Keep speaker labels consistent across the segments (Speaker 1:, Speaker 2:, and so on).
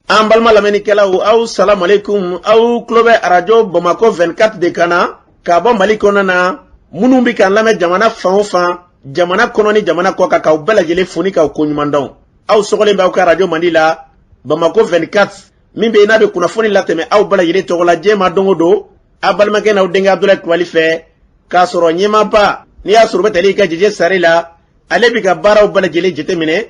Speaker 1: An balima lamɛnnikɛlaw, aw salamualeykum. Aw tulo bɛ arajo Bamakɔ 24 de kan na ka bɔ Mali kɔnɔna na. Minnu bɛ k'an lamɛn jamana fan o fan, jamana kɔnɔ ni jamana kɔ kan, k'aw bɛɛ lajɛlen fo ni k'aw koɲuman dɔn. Aw sɔgɔlen bɛ aw ka arajo mandi la, Bamakɔ 24, min bɛ yen n'a bɛ kunnafoni latɛmɛ aw bɛɛ lajɛlen tɔgɔ la diɲɛ ma don o don, aw balimakɛ n'aw denkɛ Abudulayi Kulubali fɛ, k'a sɔrɔ ɲɛmaaba n'i y'a sɔrɔ bɛ tali kɛ Jeje Sare la, ale bɛ ka baaraw bɛɛ lajɛlen jateminɛ,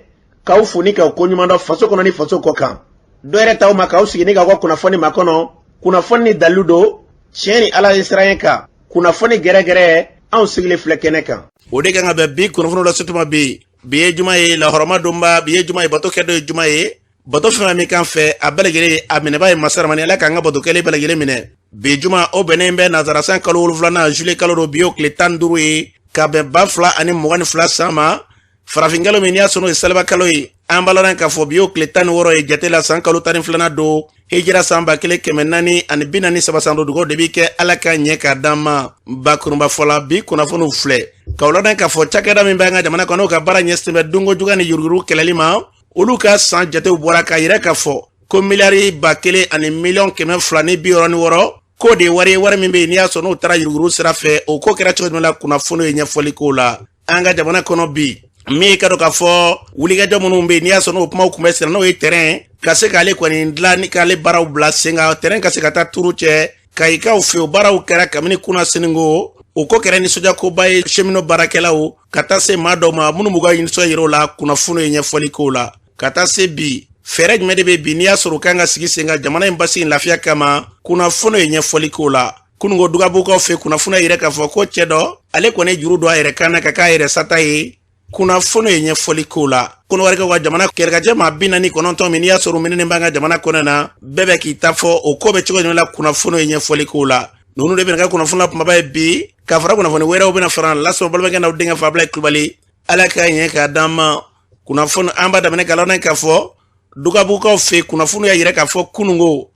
Speaker 1: k'aw fo ni k'aw koɲuman dɔn faso kɔnɔ ni faso kɔ kan. Dɔ yɛrɛ t'aw ma k'aw sigi ni k'aw ka kunnafoni makɔnɔ, kunnafoni ni dalilu don, tiɲɛ ni Ala ye siran kan, kunnafoni gɛrɛgɛrɛ, anw sigilen filɛ kɛnɛ kan.
Speaker 2: O de kan ka bɛn bi kunnafoni lase tuma. Bi ye juma ye, lahɔrɔma donba. Bi ye juma ye, bato kɛ don ye juma ye. Bato fɛn min kan fɛ, a bɛɛ lajɛlen a minɛba ye masaramani. Ala k'an ka bato kɛlen bɛɛ lajɛlen minɛ. Bi juma, o bɛnnen bɛ nazarasan kalo 7nan, juillet kalo don. Bi y'o tile 15 ye, ka bɛn 2022 san ma, farafinkalo min n'i y'a sɔrɔ n'o ye saliba kalo ye. An b'a lɔn k'a fɔ bi y'o tile 16 ye jate la, san kalo 12nan don, hijira san 1443 san don. Dugawu de bi kɛ, Ala ka ɲɛ k'a d'an ma. Bakurunba fɔla, bi kunnafoniw filɛ k'aw ladɔn k'a fɔ cakɛda min bɛ an ka jamana kɔnɔ, n'o ka baara ɲɛsin bɛ dunko juguya ni yuruguyurugu kɛlɛli ma, olu ka san jatew bɔra k'a yira k'a fɔ ko miliyari 1 266 266 k'o de ye wari ye, wari min bɛ yen n'i y'a sɔrɔ n'o taara yuruguyurugu sira fɛ. O ko kɛra cogo jumɛn la? Kunnafoniw ye ɲɛfɔli k'o la. An ka jamana kɔnɔ bi, min ka dɔn k'a fɔ wulikajɔ minnu bɛ yen n'i y'a sɔrɔ n'o kumaw tun bɛ senna, n'o ye terrain ka se k'ale kɔni dilan ni k'ale baaraw bila sen kan, terrain ka se ka taa turu cɛ Kayikaw fɛ, o baaraw kɛra kabini kunna siniko. O ko kɛra nisɔndiyakoba ye cheminot baarakɛlaw ka taa se maa dɔw ma minnu b'u ka nisɔn yɛrɛ la. Kunnafoni ye ɲɛfɔli k'o la. Ka taa se bi, fɛɛrɛ jumɛn de bɛ bi n'i y'a sɔrɔ u kan ka sigi sen kan jamana in basigi lafiya kama? Kunnafoni ye ɲɛfɔli k'o la. Kununko, Dugabukaw fɛ, kunnafoni yɛrɛ k'a fɔ ko cɛ dɔ, ale kɔni juru don a yɛrɛ kan na ka k'a yɛrɛ sata ye. Kunnafoni ye ɲɛfɔli k'o la. Kɔnɔwarikaw ka jamana kɛlɛkajɛ maa 49 min n'i y'a sɔrɔ minɛnen b'an ka jamana kɔnɔ na, bɛɛ bɛ k'i ta fɔ, o ko bɛ cogo jumɛn la? Kunnafoni ye ɲɛfɔli k'o la. Ninnu de bɛna kɛ kunnafoni la kumaba ye bi, ka fara kunnafoni wɛrɛw bɛna fara lasɔrɔ. Balimakɛ n'aw denkɛ Fabila Kulubali, Ala ka ɲɛ k'a d'an ma. Kunnafoni, an b'a daminɛ ka lɔn k'a fɔ Dugabukaw fɛ, kunnafoni y'a yira k'a fɔ kununko,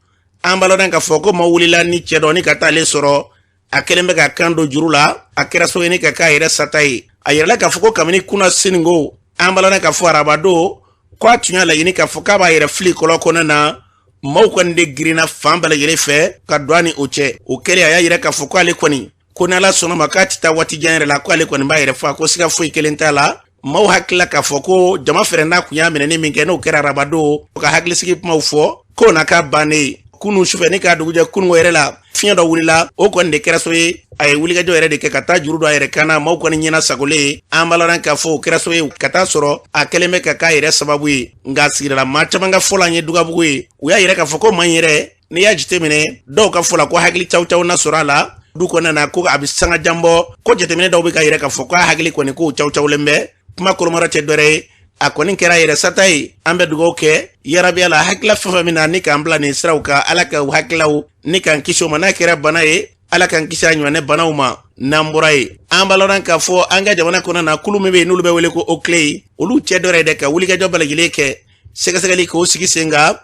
Speaker 2: an b'a lɔn k'a fɔ ko maa wulila ni cɛ dɔ ni ka taa ale sɔrɔ, a kɛlen bɛ ka kan don juru la, a kɛra so ɲini ka k'a yɛrɛ sata ye. A yirala k'a fɔ ko kabini kunna siniko, an b'a lɔn k'a fɔ arabado, ko a tun y'a laɲini k'a fɔ k'a b'a yɛrɛ fili kɔlɔn kɔnɔ na. Maaw kɔni de girinna fan bɛɛ lajɛlen fɛ ka don a ni o cɛ. O kɛlen, a y'a yira k'a fɔ ko ale kɔni, ko n'Ala sɔnna ma, k'a tɛ taa waati jan yɛrɛ la, ko ale kɔni b'a yɛrɛ faga, ko siga foyi kelen t'a la. Maaw hakilila k'a fɔ ko jama fɛrɛ n'a kun y'a minɛni min kɛ, n'o kɛra arabado, ka hakilisigi kumaw fɔ k'o n'a ka bannen. Kunu sufɛ ni k'a dugujɛ, kununko yɛrɛ la, fiɲɛ dɔ wulila, o kɔni de kɛra so ye, a ye wulikajɔ yɛrɛ de kɛ ka taa juru don a yɛrɛ kan na. Maaw kɔni ɲɛna sagolen ye. An b'a lɔn k'a fɔ o kɛra so ye ka taa sɔrɔ a kɛlen bɛ ka k'a yɛrɛ sababu ye. Nka sigidala maa caman ka fɔ la, an ye Dugabugu ye, u y'a yɛrɛ k'a fɔ ko maa in yɛrɛ, n'i y'a jateminɛ, dɔw ka fɔ la ko hakili caw caw na sɔrɔ a la du kɔnɔna na, ko a bɛ sanga jan bɔ, ko jateminɛ dɔw bɛ ka yɛrɛ k'a fɔ k'a hakili kɔni k'o caw cawlen bɛ. Kuma kolomara cɛ dɔrɛ ye, a kɔni kɛra yɛrɛ sata ye. An bɛ dugawu kɛ yarabi la, hakilila fɛn fɛn min na ni k'an bila nin siraw kan, Ala ka hakilaw ni k'an kisi o ma. N'a kɛra bana ye, Ala k'an kisi a ɲɔgɔnɛ banaw ma. N'an bɔra yen, an b'a lɔn k'a fɔ an ka jamana kɔnɔ na, kulu min bɛ yen n'olu bɛ wele ko OCLEI, olu cɛ dɔ yɛrɛ de ka wulikajɔ bɛɛ lajɛlen kɛ, sɛgɛsɛgɛli k'o sigi sen kan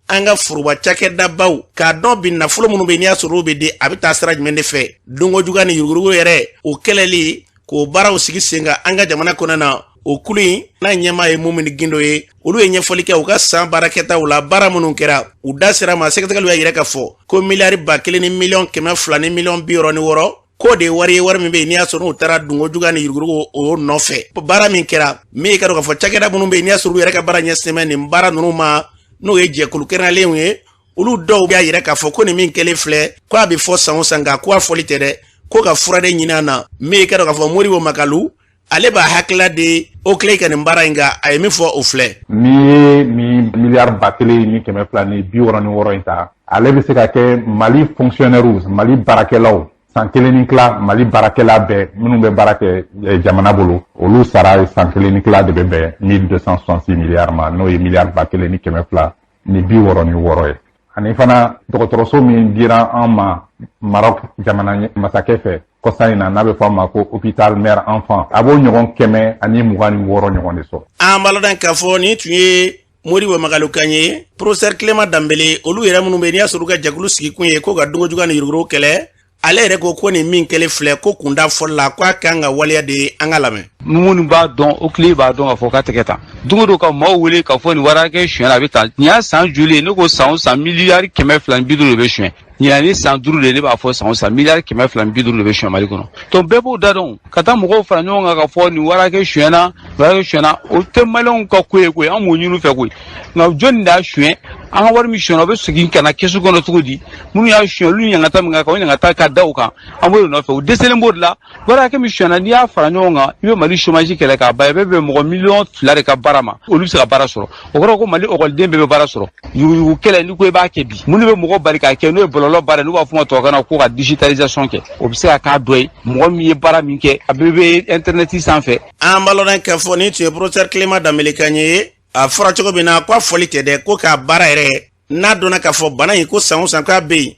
Speaker 2: an ka foroba cakɛdabaw, k'a dɔn bi nafolo minnu bɛ yen n'i y'a sɔrɔ olu bɛ di, a bɛ taa sira jumɛn de fɛ. Donko juguya ni yuruguyurugu yɛrɛ, o kɛlɛli k'o baaraw sigi sen kan an ka jamana kɔnɔ na, o kulu in n'a ɲɛmaa ye Mumini Gindo ye, olu ye ɲɛfɔli kɛ u ka san baarakɛtaw la, baara minnu kɛra u da sera ma. Sɛgɛsɛgɛliw y'a yira k'a fɔ ko miliyari 1 266 266 k'o de ye wari ye, wari min bɛ yen n'i y'a sɔrɔ n'u taara dunko juguya ni yuruguyurugu o nɔfɛ. Baara min kɛra min ye, ka dɔn k'a fɔ cakɛda minnu bɛ yen n'i y'a sɔrɔ u yɛrɛ ka baara ɲɛsinnen bɛ nin baara ninnu ma, n'o ye jɛkulu kɛrɛnkɛrɛnlenw ye, olu dɔw y'a yira k'a fɔ ko nin min kɛlen filɛ, ko a bɛ fɔ san o san, nka ko a fɔli tɛ dɛ, ko ka fura de ɲini a na. Min ye, ka dɔn k'a fɔ Moribo Makalu, ale b'a hakilila de OCLEI ka nin baara in kan, a ye min fɔ, o filɛ.
Speaker 3: N'i ye nin miliyari 1266 in ta, ale bɛ se ka kɛ Mali fonctionnaires, Mali baarakɛlaw, san kelen ni tila, Mali baarakɛla bɛɛ minnu bɛ baara kɛ jamana bolo, olu sara san kelen ni tila de bɛ bɛn 1266 miliyari ma, n'o ye miliyari 1266 ye. Ani fana, dɔgɔtɔrɔso min dira an ma Maroc jamana masakɛ fɛ kɔsa in na, n'a bɛ fɔ a ma ko hôpital mère enfant, a b'o ɲɔgɔn 126 ɲɔgɔn de sɔrɔ.
Speaker 2: An b'a lɔn k'a fɔ nin tun ye Moribo Magalu kan ye. Professeur Clément Danbele, olu yɛrɛ minnu bɛ n'i y'a sɔrɔ u ka jɛkulu sigikun ye ko ka dunko juguya ni yuruguyurugu kɛlɛ. Ale yɛrɛ ko ko nin min kɛlen filɛ, ko kunda fɔli la, ko a kan ka waleya de. An ka lamɛn.
Speaker 4: Minnu b'a dɔn, o tile b'a dɔn k'a fɔ k'a tɛgɛ tan don o don ka maaw wele k'a fɔ nin wari hakɛ sonyɛla, a bɛ tan. Nin y'a san joli ye? Ne ko san o san miliyari 250 de bɛ sonyɛ. Ɲinan ni san 5 de, ne b'a fɔ san o san miliyari 250 de bɛ sonyɛ Mali kɔnɔ. Donc bɛɛ b'o da dɔn. Ka taa mɔgɔw fara ɲɔgɔn kan k'a fɔ nin wari hakɛ sonyɛna, nin wari hakɛ sonyɛna, o tɛ maliyɛnw ka ko ye koyi. An b'o ɲini u fɛ koyi. Nka jɔnni de y'a sonyɛ? An ka wari min sonyɛna, o bɛ segin ka na kɛsu kɔnɔ cogo di? Minnu y'a sonyɛ, olu ɲangata min ka kan, o ɲangata ka da u kan. An b'o de nɔfɛ, u dɛsɛlen b'o de la. Wari hakɛ min sonyɛna, n'i y'a fara ɲɔgɔn kan, i bɛ Mali chômage kɛlɛ k'a ban. I bɛ bɛn mɔgɔ miliyɔn 2 de ka baara ma, olu bɛ se ka baara sɔrɔ. O kɔrɔ ko Mali ɔkɔliden bɛɛ bɛ baara sɔrɔ. Yuguyugu kɛlɛ, n'i ko i b'a kɛ bi, minnu bɛ mɔgɔ bali k'a kɛ, n'o ye bɔlɔlɔ baara, n'u b'a fɔ o ma tubabukan na ko ka digitalisation kɛ, o bɛ se ka k'a dɔ ye. Mɔgɔ min ye baara min kɛ, a bɛɛ bɛ internet sanfɛ.
Speaker 2: An b'a lɔn k'a fɔ nin tun ye professeur Clément Dembélé kan ye. A fɔra cogo min na, ko a fɔli tɛ dɛ, ko k'a baara yɛrɛ n'a dɔnna k'a fɔ bana in ko san o san k'a bɛ yen,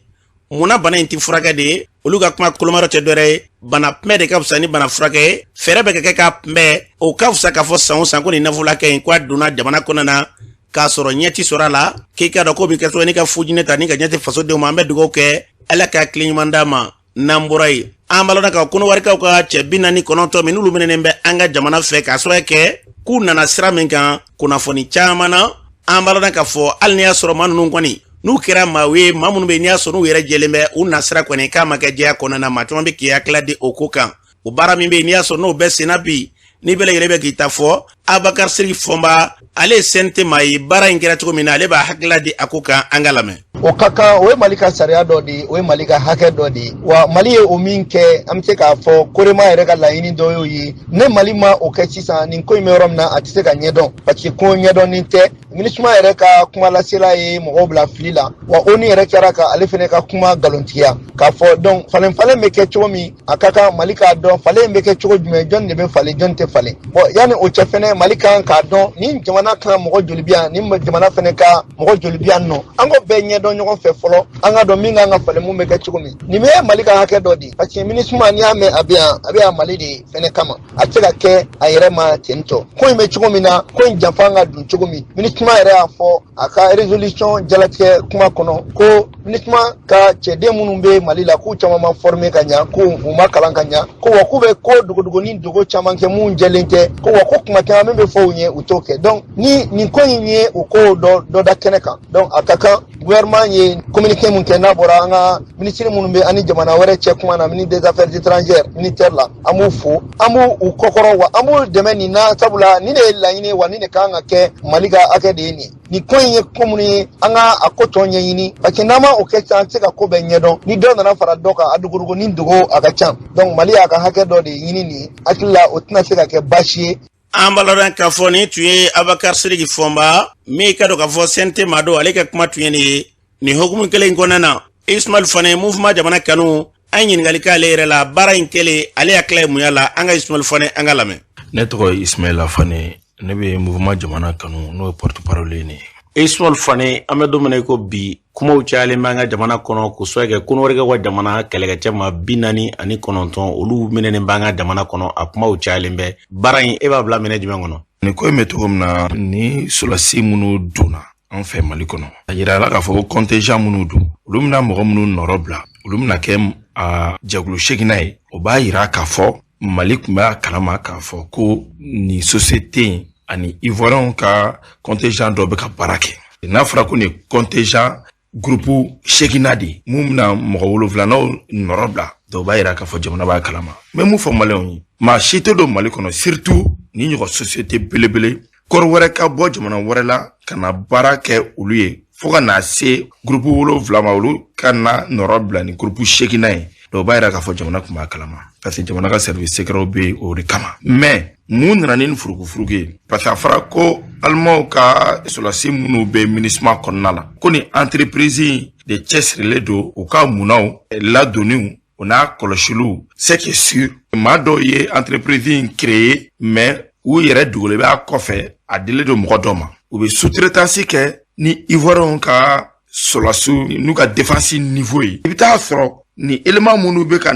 Speaker 2: munna bana in tɛ furakɛ de ye? Olu ka kuma kolomayɔrɔ tɛ dɔwɛrɛ ye, bana kunbɛ de ka fisa ni bana furakɛ ye. Fɛɛrɛ bɛ ka kɛ k'a kunbɛ, o ka fisa k'a fɔ san o san ko nin nafolo hakɛ in ko a donna jamana kɔnɔna na k'a sɔrɔ ɲɛ ti sɔrɔ a la. K'i k'a dɔn k'o bɛ kɛ sababu ye ni ka fujinɛ ta ni ka ɲɛ ti fasodenw ma. An bɛ dugawu kɛ, Ala ka tile ɲuman d'a ma. N'an bɔra yen, an b'a lɔn ka Kɔnɔwarikaw ka cɛ 49 min n'olu minɛnen bɛ an ka jamana fɛ k'a sababu kɛ k'u nana sira min kan, kunnafoni caman na, an b'a lɔn k'a fɔ hali n'i y'a sɔrɔ maa ninnu kɔni n'u kɛra maa ye, maa minnu bɛ yen n'i y'a sɔrɔ n'u yɛrɛ jɛlen bɛ u nasira kɔni k'a ma kɛ jɛya kɔnɔna na, maa caman bɛ k'i hakilila di o ko kan. O baara min bɛ yen n'i y'a sɔrɔ n'o bɛ senna bi, ni bɛɛ lajɛlen bɛ k'i ta fɔ, Abakar Siriki Fɔnba, ale ye CNT maa ye. Baara in kɛra cogo min na, ale b'a hakilila di a ko kan. An ka lamɛn.
Speaker 5: O ka kan, o ye Mali ka sariya dɔ de ye, o ye Mali ka hakɛ dɔ de ye. Wa Mali ye o min kɛ, an bɛ se k'a fɔ Korema yɛrɛ ka laɲini dɔ y'o ye. Ne Mali ma o kɛ sisan, nin ko in bɛ yɔrɔ min na, a tɛ se ka ɲɛdɔn, parce que ko ɲɛdɔnni tɛ. MINUSMA yɛrɛ ka kuma lasela ye mɔgɔw bila fili la. Wa ONU yɛrɛ kɛra ka ale fana ka kuma nkalontigiya k'a fɔ. Donc falen falen bɛ kɛ cogo min, a ka kan Mali k'a dɔn falen bɛ kɛ cogo jumɛn, jɔn de bɛ falen, jɔn tɛ falen. Bon, yanni o cɛ fɛnɛ, Mali kan k'a dɔn nin jamana kan mɔgɔ joli bɛ yan, nin jamana fɛnɛ ka mɔgɔ joli bɛ yan nɔ. An ko bɛɛ ɲɛdɔn ɲɔgɔn fɛ fɔlɔ, an ka dɔn min kan ka falen, mun bɛ kɛ cogo min. Nin bɛ Mali ka hakɛ dɔ di, parce que MINUSMA, n'i y'a mɛn a bɛ yan, a bɛ yan Mali de fɛnɛ kama. A tɛ se ka kɛ a yɛrɛ ma ten tɔ. Ko in bɛ cogo min na, ko in janfa ka dun cogo min, MINUSMA yɛrɛ y'a fɔ a ka résolution jalatigɛ kuma kɔnɔ ko MINUSMA ka cɛden minnu bɛ Mali la, k'u caman ma former ka ɲa, ko u ma kalan ka ɲa, ko wa k'u bɛ ko dogodogonin dogo caman kɛ mun jɛlen tɛ, ko wa ko kuma caman min bɛ fɔ u ɲɛ, u t'o kɛ. Donc ni nin ko in ye o ko dɔ dɔ da kɛnɛ kan, donc a ka kan gouvernement ye communiqué mun kɛ, n'a bɔra an ka minisiri minnu bɛ ani jamana wɛrɛ cɛ kuma na, ministre des Affaires étrangères, ministère la, an b'u fo, an b'u u kɔkɔrɔ, wa an b'u dɛmɛ nin na, sabula nin de ye laɲini ye, wa nin de kan ka kɛ. Mali ka hakɛ de ye nin ye. Nin ko in ye ko minnu ye, an ka a ko tɔ ɲɛɲini, parce que n'an ma o kɛ sisan, an tɛ se ka ko bɛɛ ɲɛdɔn. Ni dɔ nana fara dɔ kan, a dogodogo ni dogo a ka ca. Donc Mali y'a ka hakɛ dɔ de ɲini nin ye, hakili la o tɛna se ka kɛ baasi ye.
Speaker 2: An b'a lɔn k'a fɔ nin tun ye Abakar Siriki Fɔnba min ka dɔn k'a fɔ CNT maa don, ale ka kuma tun ye nin ye. Nin hukumu kelen in kɔnɔna na, Ismail Fane, Mouvement Jamana Kanu, an ye ɲininkali k'ale yɛrɛ la. Baara in kɛlen, ale hakilila ye mun y'a la? An ka Ismail Fane, an ka lamɛn.
Speaker 6: Ne tɔgɔ ye Ismaila Fane, ne bɛ Mouvement Jamana Kanu, n'o ye porte parole ye nin ye.
Speaker 2: Ismail Fane, an bɛ don min na i ko bi, kumaw cayalen bɛ an ka jamana kɔnɔ k'o sababu kɛ Kɔnɔwarikaw ka jamana kɛlɛkɛcɛ ma 49, olu minɛnen b'an ka jamana kɔnɔ. A kumaw cayalen bɛ. Baara in, e b'a bila minɛ jumɛn kɔnɔ?
Speaker 6: Nin ko in bɛ cogo min na, ni sɔrɔdasi minnu donna an fɛ Mali kɔnɔ, a yira la k'a fɔ ko contingent minnu don, olu bɛna mɔgɔ minnu nɔrɔ bila, olu bɛna kɛ a jɛkulu seginna ye. O b'a yira k'a fɔ Mali tun b'a kalama k'a fɔ ko nin société in ani Ivoiriyɛnw ka contingent dɔ bɛ ka baara kɛ. N'a fɔra ko nin contingent groupe seginna de mun bɛna mɔgɔ wolonfilaw nɔrɔ bila, donc o b'a yira k'a fɔ jamana b'a kalama. N bɛ mun fɔ maliyɛnw ye? Maa si tɛ don Mali kɔnɔ, surtout ni ɲɔgɔn société belebele kɔrɔ wɛrɛ ka bɔ jamana wɛrɛ la ka na baara kɛ olu ye, fo ka na se groupe 7 ma, olu ka na nɔrɔ bila ni groupe seginna ye. Donc o b'a yira k'a fɔ jamana tun b'a kalama, parce que jamana ka service secret bɛ yen o de kama. Mais mun nana ni furukufuruku ye? Parce que a fɔra ko alimaw ka sɔrɔdasi minnu bɛ MINUSMA kɔnɔna la, ko ni entreprise in de cɛsirilen don u ka munnaw ladonniw o n'a kɔlɔsiliw. C'est que sûr, maa dɔw ye entreprise in créer, mais u yɛrɛ dogolen b'a kɔfɛ, a dilen don mɔgɔ dɔ ma. U bɛ sous-traitance kɛ ni Ivoiriyɛnw ka sɔrɔdasiw n'u ka défense niveau ye. I bɛ taa sɔrɔ ni élément minnu bɛ ka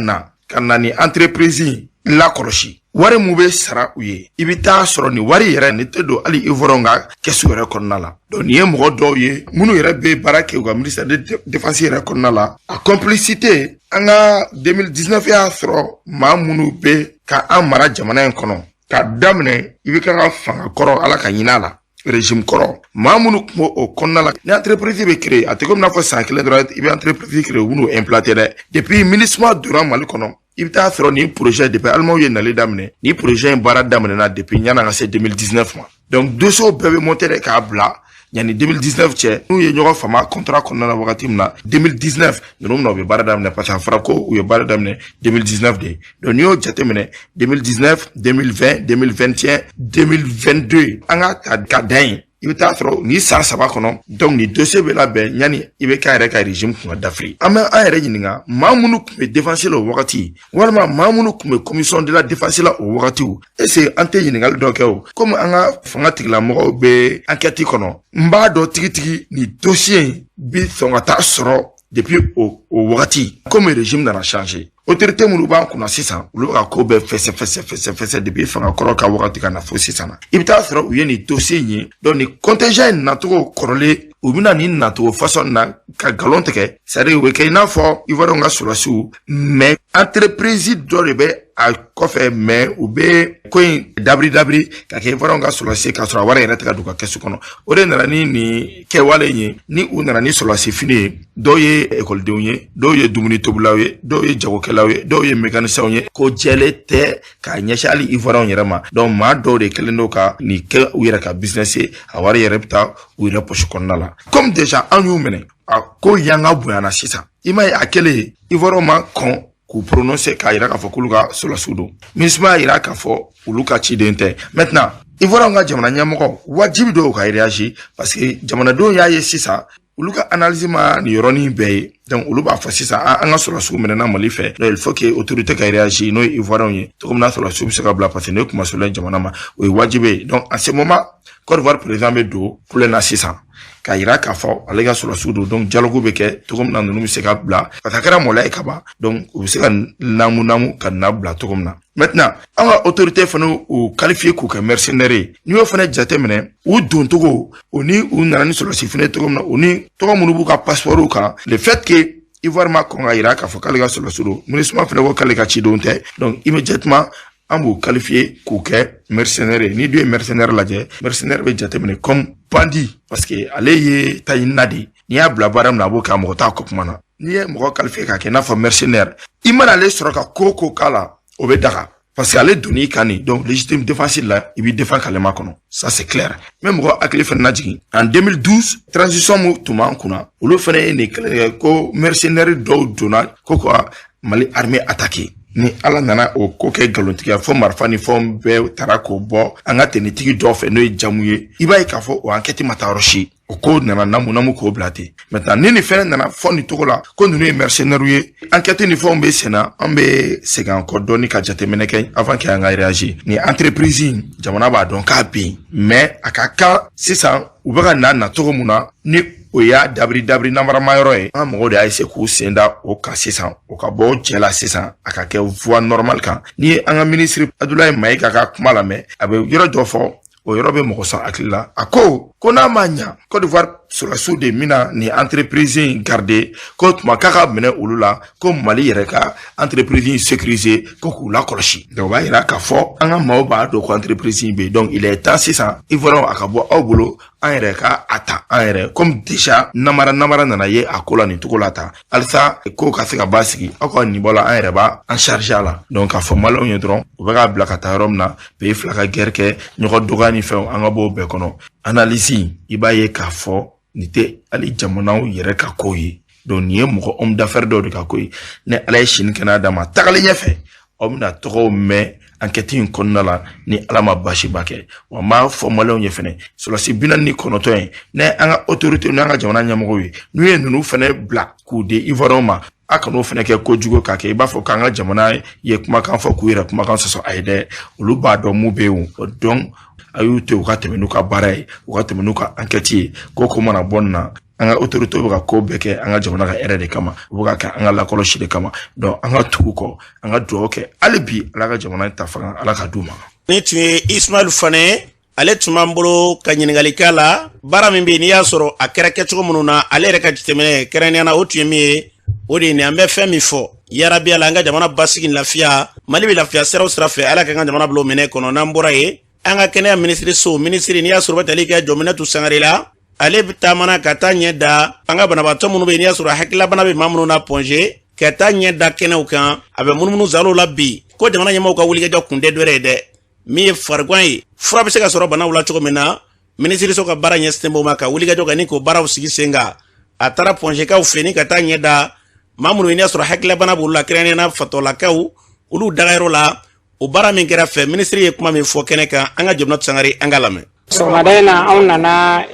Speaker 6: na ni entreprise in lakɔlɔsi. Wari mun bɛ sara u ye, i bɛ taa sɔrɔ nin wari yɛrɛ nin tɛ don hali Ivoiriyɛnw ka kɛsu yɛrɛ kɔnɔna la. Donc nin ye mɔgɔ dɔw ye minnu yɛrɛ bɛ baara kɛ u ka ministère de défense yɛrɛ kɔnɔna la. A complicité, an ka 2019 y'a sɔrɔ maa minnu bɛ ka an mara jamana in kɔnɔ, k'a daminɛ i bɛ ka fanga kɔrɔ, Ala ka ɲin'a la, régime kɔrɔ, maa minnu tun b'o kɔnɔna la. Ni entreprise bɛ créer, a tɛ komi n'a fɔ san kelen dɔrɔn i bɛ entreprise créer, u b'u implanter dɛ. Depuis MINUSMA donna Mali kɔnɔ, i bɛ taa sɔrɔ nin projet, depuis Alimaw ye nali daminɛ, nin projet in baara daminɛna depuis yan'an ka se 2019 ma. Donc dossier bɛɛ bɛ monter de k'a bila yanni 2019 cɛ. N'u ye ɲɔgɔn fama contrat kɔnɔna na wagati min na, 2019 ninnu bɛna, u bɛ baara daminɛ, parce que a fɔra ko u ye baara daminɛ 2019 de. Donc n'i y'o jateminɛ, 2019, 2020, 2021, 2022, an ka ta ka dan yen, i bɛ taa sɔrɔ nin san 3 kɔnɔ. Donc nin dossier bɛ labɛn yanni i bɛ k'a yɛrɛ ka régime kun ka dafiri. An bɛ an yɛrɛ ɲininka, maa minnu tun bɛ défense la o wagati, walima maa minnu tun bɛ commission de la défense la o wagatiw, est ce que an tɛ ɲininkali dɔ kɛ o? Komi an ka fanga tigilamɔgɔw bɛ enquête kɔnɔ, n b'a dɔn tigitigi nin dossier in bi sɔn ka taa sɔrɔ depuis o wagati. Komi régime nana changer, autorité minnu b'an kunna sisan, olu bɛ ka ko bɛɛ fɛsɛ fɛsɛ fɛsɛ fɛsɛ depuis fanga kɔrɔ ka wagati ka na fo sisan na. I bɛ taa sɔrɔ u ye nin dossier in ye. Donc nin contingent in nacogo kɔrɔlen, u bɛna nin nacogo façon na ka nkalon tigɛ, c'est à dire u bɛ kɛ i n'a fɔ Ivoiriyɛnw ka sɔrɔdasiw, mais entreprise dɔ de bɛ a kɔfɛ, mais u bɛ ko in dabiri dabiri ka kɛ Ivoiriyɛnw ka sɔrɔdasi, k'a sɔrɔ a wari yɛrɛ tɛ ka don u ka kɛsu kɔnɔ. O de nana ni nin kɛwale in ye. Ni u nana ni sɔrɔdasi fini ye, dɔw ye ekɔlidenw ye, dɔw ye dumuni tobilaw ye, dɔw ye jagokɛlaw ye, dɔw ye mécaniciens ye. Ko jɛlen tɛ k'a ɲɛsin hali Ivoiriyɛnw yɛrɛ ma. Donc maa dɔw de kɛlen don ka nin kɛ u yɛrɛ ka business ye, a wari yɛrɛ bɛ taa u yɛrɛ poche kɔnɔna la. Comme déjà an y'u minɛ, a ko yanga bonyana sisan. I m'a ye, a kɛlen, Ivoiriyɛnw ma kɔn k'u prononcer k'a yira k'a fɔ k'olu ka sɔrɔdasiw don. MINUSMA y'a yira k'a fɔ olu ka ciden tɛ. Maintenant, Ivoiriyɛnw ka jamana ɲɛmɔgɔ, wajibi dɔw ka réagir, parce que jamanadenw y'a ye sisan, olu ka analyse ma nin yɔrɔnin bɛɛ ye. Donc olu b'a fɔ sisan, an ka sɔrɔdasiw minɛna Mali fɛ. Donc il faut que autorité ka réagir, n'o ye Ivoiriyɛnw ye, cogo min na sɔrɔdasiw bɛ se ka bila, parce que ne kuma surunya jamana ma, o ye wajibi ye. Donc en ce moment, Côte d'Ivoire président bɛ don kulɛ na sisan k'a yira k'a fɔ ale ka sɔrɔdasiw don. Donc dialogue bɛ kɛ cogo min na ninnu bɛ se ka bila, parce que a kɛra mɔlɛ ye ka ban. Donc u bɛ se ka namu namu ka na bila cogo min na. Maintenant, an ka autorité fana u qualifié k'u kɛ mercenaire ye. N'i y'o fana jateminɛ, u doncogo, o ni u nana ni sɔrɔdasi fini cogo min na, o ni tɔgɔ minnu b'u ka passeport kan, le fait que Ivoire ma kɔn ka yira k'a fɔ k'ale ka sɔrɔdasi don, MINUSMA fana ko k'ale ka cidenw tɛ, donc immédiatement an b'u qualifié k'u kɛ mercenaire ye. Ni dun ye mercenaire lajɛ, mercenaire bɛ jateminɛ comme bandit, parce que ale ye taɲinina de ye. N'i y'a bila baara min na, a b'o kɛ, a mɔgɔ t'a kɔ kuma na. N'i ye mɔgɔ qualifié k'a kɛ i n'a fɔ mercenaire, i mana ale sɔrɔ ka ko ko k'a la, o bɛ daga, parce que ale donn'i kan nin. Donc légitime défense la, i b'i défend k'ale makɔnɔ, ça c'est clair. Mais mɔgɔ hakili fana lajigin, en 2012, transition mun tun b'an kunna, olu fana ye nin kɛlɛ kɛ ko mercenaire dɔw donna ko ka Mali armée attaquer. Ni Ala nana o ko kɛ nkalontigiya, fo marifa ni fɛnw bɛɛ taara k'o bɔ an ka tenitigi dɔw fɛ, n'o ye jamu ye. I b'a ye k'a fɔ o enquête ma taa yɔrɔ si, o ko nana namu namu k'o bila ten. Maintenant, ni nin fɛnɛ nana fɔ nin cogo la ko ninnu ye mercenaires ye, enquête ni fɛnw bɛ sen na, an bɛ segin an kɔ dɔɔni ka jateminɛ kɛ avant que an ka réagir. Nin entreprise in, jamana b'a dɔn k'a bɛ yen, mais a ka kan sisan u bɛ ka na nacogo mun na, ni o y'a dabiri dabiri namarama yɔrɔ ye, an ka mɔgɔw de y'a essayer k'u sen da o kan sisan, o ka bɔ cɛ la sisan, a ka kɛ voie normale kan. Ni ye an ka ministre Abdoulaye Maïga ka kuma lamɛn, a bɛ yɔrɔ dɔ fɔ, o yɔrɔ bɛ mɔgɔ sɔn hakili la. A ko ko n'a ma ɲa, Côte d'Ivoire sɔrɔdasiw de bɛna nin entreprise in garder, ko tuma k'a ka minɛ olu la, ko Mali yɛrɛ ka entreprise in sécuriser, ko k'u lakɔlɔsi. Donc o b'a yira k'a fɔ an ka maaw b'a dɔn ko entreprise in bɛ yen. Donc il est temps sisan, Ivoiriyɛnw, a ka bɔ aw bolo, an yɛrɛ ka a ta an yɛrɛ, comme déjà namara namara nana ye a ko la nin cogo la tan, halisa ko ka se ka basigi. Aw ka nin bɔ la, an yɛrɛ b'a an charger a la. Donc k'a fɔ Maliyɛnw ye dɔrɔn, u bɛ k'a bila ka taa yɔrɔ min na, pays fila ka guerre kɛ, ɲɔgɔn dɔgɔya ni fɛnw, an ka bɔ o bɛɛ kɔnɔ. Analyse, i b'a ye k'a fɔ nin tɛ hali jamanaw yɛrɛ ka ko ye. Donc nin ye mɔgɔ homme d'affaires dɔw de ka ko ye. Ni Ala ye sini kɛnɛya d'a ma, tagalen ɲɛfɛ, aw bɛna tɔgɔw mɛn enquête in kɔnɔna la, ni Ala ma baasiba kɛ. Wa n b'a fɔ Maliyɛnw ye fɛnɛ, sɔrɔdasi 49 in, ni an ka autorité n'an ka jamana ɲɛmɔgɔw ye, n'u ye ninnu fɛnɛ bila k'u di Ivoiriyɛnw ma, a kan'o fɛnɛ kɛ kojugu k'a kɛ i b'a fɔ k'an ka jamana ye kumakan fɔ k'u yɛrɛ kumakan sɔsɔ. A ye dɛ, olu b'a dɔn mun bɛ yen o. Donc a y'u to u ka tɛmɛ n'u ka baara ye, u ka tɛmɛ n'u ka enquête ye. Ko ko mana bɔ nin na. An ka autorité bɛ ka ko bɛɛ kɛ an ka jamana ka hɛrɛ de kama, u bɛ ka kɛ an ka lakɔlɔsi de kama. Donc an ka tugu kɔ, an ka dugawu kɛ hali bi, Ala ka jamana ta fanga, Ala ka d'u ma.
Speaker 2: Ni tun ye Ismail Fane, ale tun b'an bolo ka ɲininkali k'a la. Baara min bɛ yen, n'i y'a sɔrɔ a kɛra kɛcogo minnu na, ale yɛrɛ ka jateminɛ kɛrɛnkɛrɛnnenya na, o tun ye min ye, o de ye nin. An bɛ fɛn min fɔ, yarabi Ala, an ka jamana basigi, lafiya. Mali bɛ lafiya siraw sira fɛ, Ala k'an ka jamana bila o minɛ kɔnɔ. N'an bɔra yen, an ka kɛnɛya minisiriso minisiri, n'i y'a sɔrɔ bɛ tali kɛ Jɔminɛtu Sangare la, ale bɛ taamana ka taa ɲɛ da an ka banabaatɔ minnu bɛ yen, n'i y'a sɔrɔ hakililabana bɛ maa minnu na Point G, ka taa ɲɛ da kɛnɛw kan. A bɛ munumunu zalow la bi ko jamana ɲɛmaaw ka wulikajɔ kun tɛ dɔwɛrɛ ye dɛ, min ye farigan ye, fura bɛ se ka sɔrɔ banaw la cogo min na. Minisiriso ka baara ɲɛsinnen b'o ma, ka wulikajɔ kɛ ni k'o baaraw sigi sen kan. A taara Point G kaw fɛ ni ka taa ɲɛ da maa minnu ye, n'i y'a sɔrɔ hakililabana b'olu la, kɛrɛnkɛrɛnnenya la fatɔlakaw, olu dagayɔrɔ la. O baara min kɛra fɛ, minisiri ye kuma min fɔ kɛnɛ kan, an ka Jɔminɛtu Sangare, an ka lamɛn.
Speaker 7: Sɔgɔmada in na, anw nana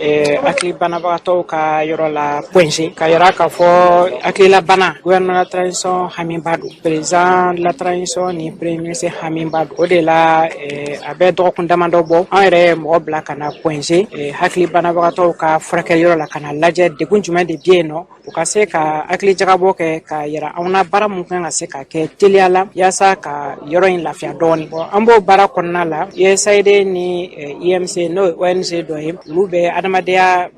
Speaker 7: hakili banabagatɔw ka yɔrɔ la Point G, ka yira k'a fɔ hakililabana, gouvernement la transition hamiba don, président de la transition ni premier ministre hamiba don. O de la, a bɛ dɔgɔkun damadɔ bɔ, anw yɛrɛ ye mɔgɔ bila ka na Point G hakili banabagatɔw ka furakɛli yɔrɔ la, ka na lajɛ degun jumɛn de bɛ yen nɔ, u ka se ka hakili jagabɔ kɛ ka yira anw na baara mun kan ka se ka kɛ teliya la yaasa ka yɔrɔ in lafiya dɔɔni. Bon, an b'o baara kɔnɔna la, USAID ni IMC, n'o ye ONG dɔ ye, olu bɛ adamadenya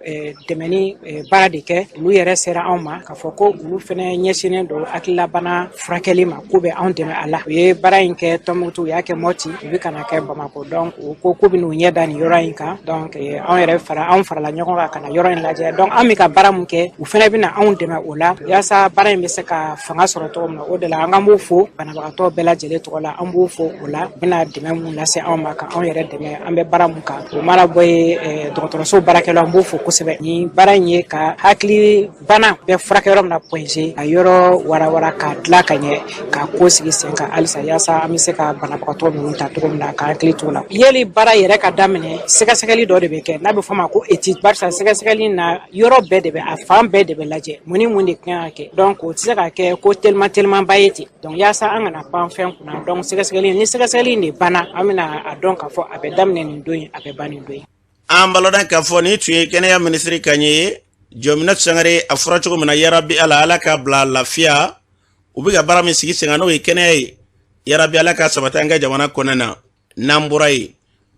Speaker 7: dɛmɛni baara de kɛ. Olu yɛrɛ sera anw ma k'a fɔ ko olu fɛnɛ ɲɛsinnen don hakililabana furakɛli ma, k'u bɛ anw dɛmɛ a la. U ye baara in kɛ Tɔnbukutu, u y'a kɛ Mɔti, u bɛ ka na kɛ Bamakɔ. Donc u ko k'u bɛ n'u ɲɛ da nin yɔrɔ in kan. Donc anw yɛrɛ fara anw farala ɲɔgɔn kan ka na yɔrɔ in lajɛ. Donc an bɛ ka baara mun kɛ, u fɛnɛ bɛna anw dɛmɛ o la yaasa baara in bɛ se ka fanga sɔrɔ cogo min na. O de la, an k'an b'u fo banabagatɔ bɛɛ lajɛlen tɔgɔ la. An b'u fo o la, u bɛna dɛmɛ mun lase anw ma ka anw yɛrɛ dɛmɛ an bɛ baara mun kan. O mana bɔ yen, dɔgɔtɔrɔso baarakɛlaw, an b'u fo kosɛbɛ. Nin baara in ye ka hakili bana bɛɛ furakɛ yɔrɔ min na Point G, ka yɔrɔ warawara k'a dilan ka ɲɛ, k'a ko sigi sen kan halisa, yaasa an bɛ se ka banabagatɔ ninnu ta cogo min na, ka hakili t'u la. Yeli baara yɛrɛ ka daminɛ, sɛgɛsɛgɛli dɔ de bɛ kɛ n'a bɛ fɔ o ma ko étude, barisa sɛgɛsɛgɛli na, yɔrɔ bɛɛ de bɛ, a fan bɛɛ de bɛ lajɛ, mun ni mun de kan ka kɛ. Donc o tɛ se ka kɛ ko teliman telimanba ye ten. Donc yaasa an kana pan fɛn kunna, donc sɛgɛsɛgɛli ni sɛgɛsɛgɛli in de banna, an bɛna a dɔn k'a fɔ a bɛ daminɛ nin don in, a bɛ ban nin don in.
Speaker 2: An balɔdan k'a fɔ nin tun ye kɛnɛya minisiri kan ye, Jɔminɛ Sangare. A fɔra cogo min na, yarabi Ala, Ala k'a bila lafiya. U bɛ ka baara min sigi sen kan, n'o ye kɛnɛya ye, yarabi Ala ka sabati an ka jamana kɔnɔ na. N'an bɔra yen,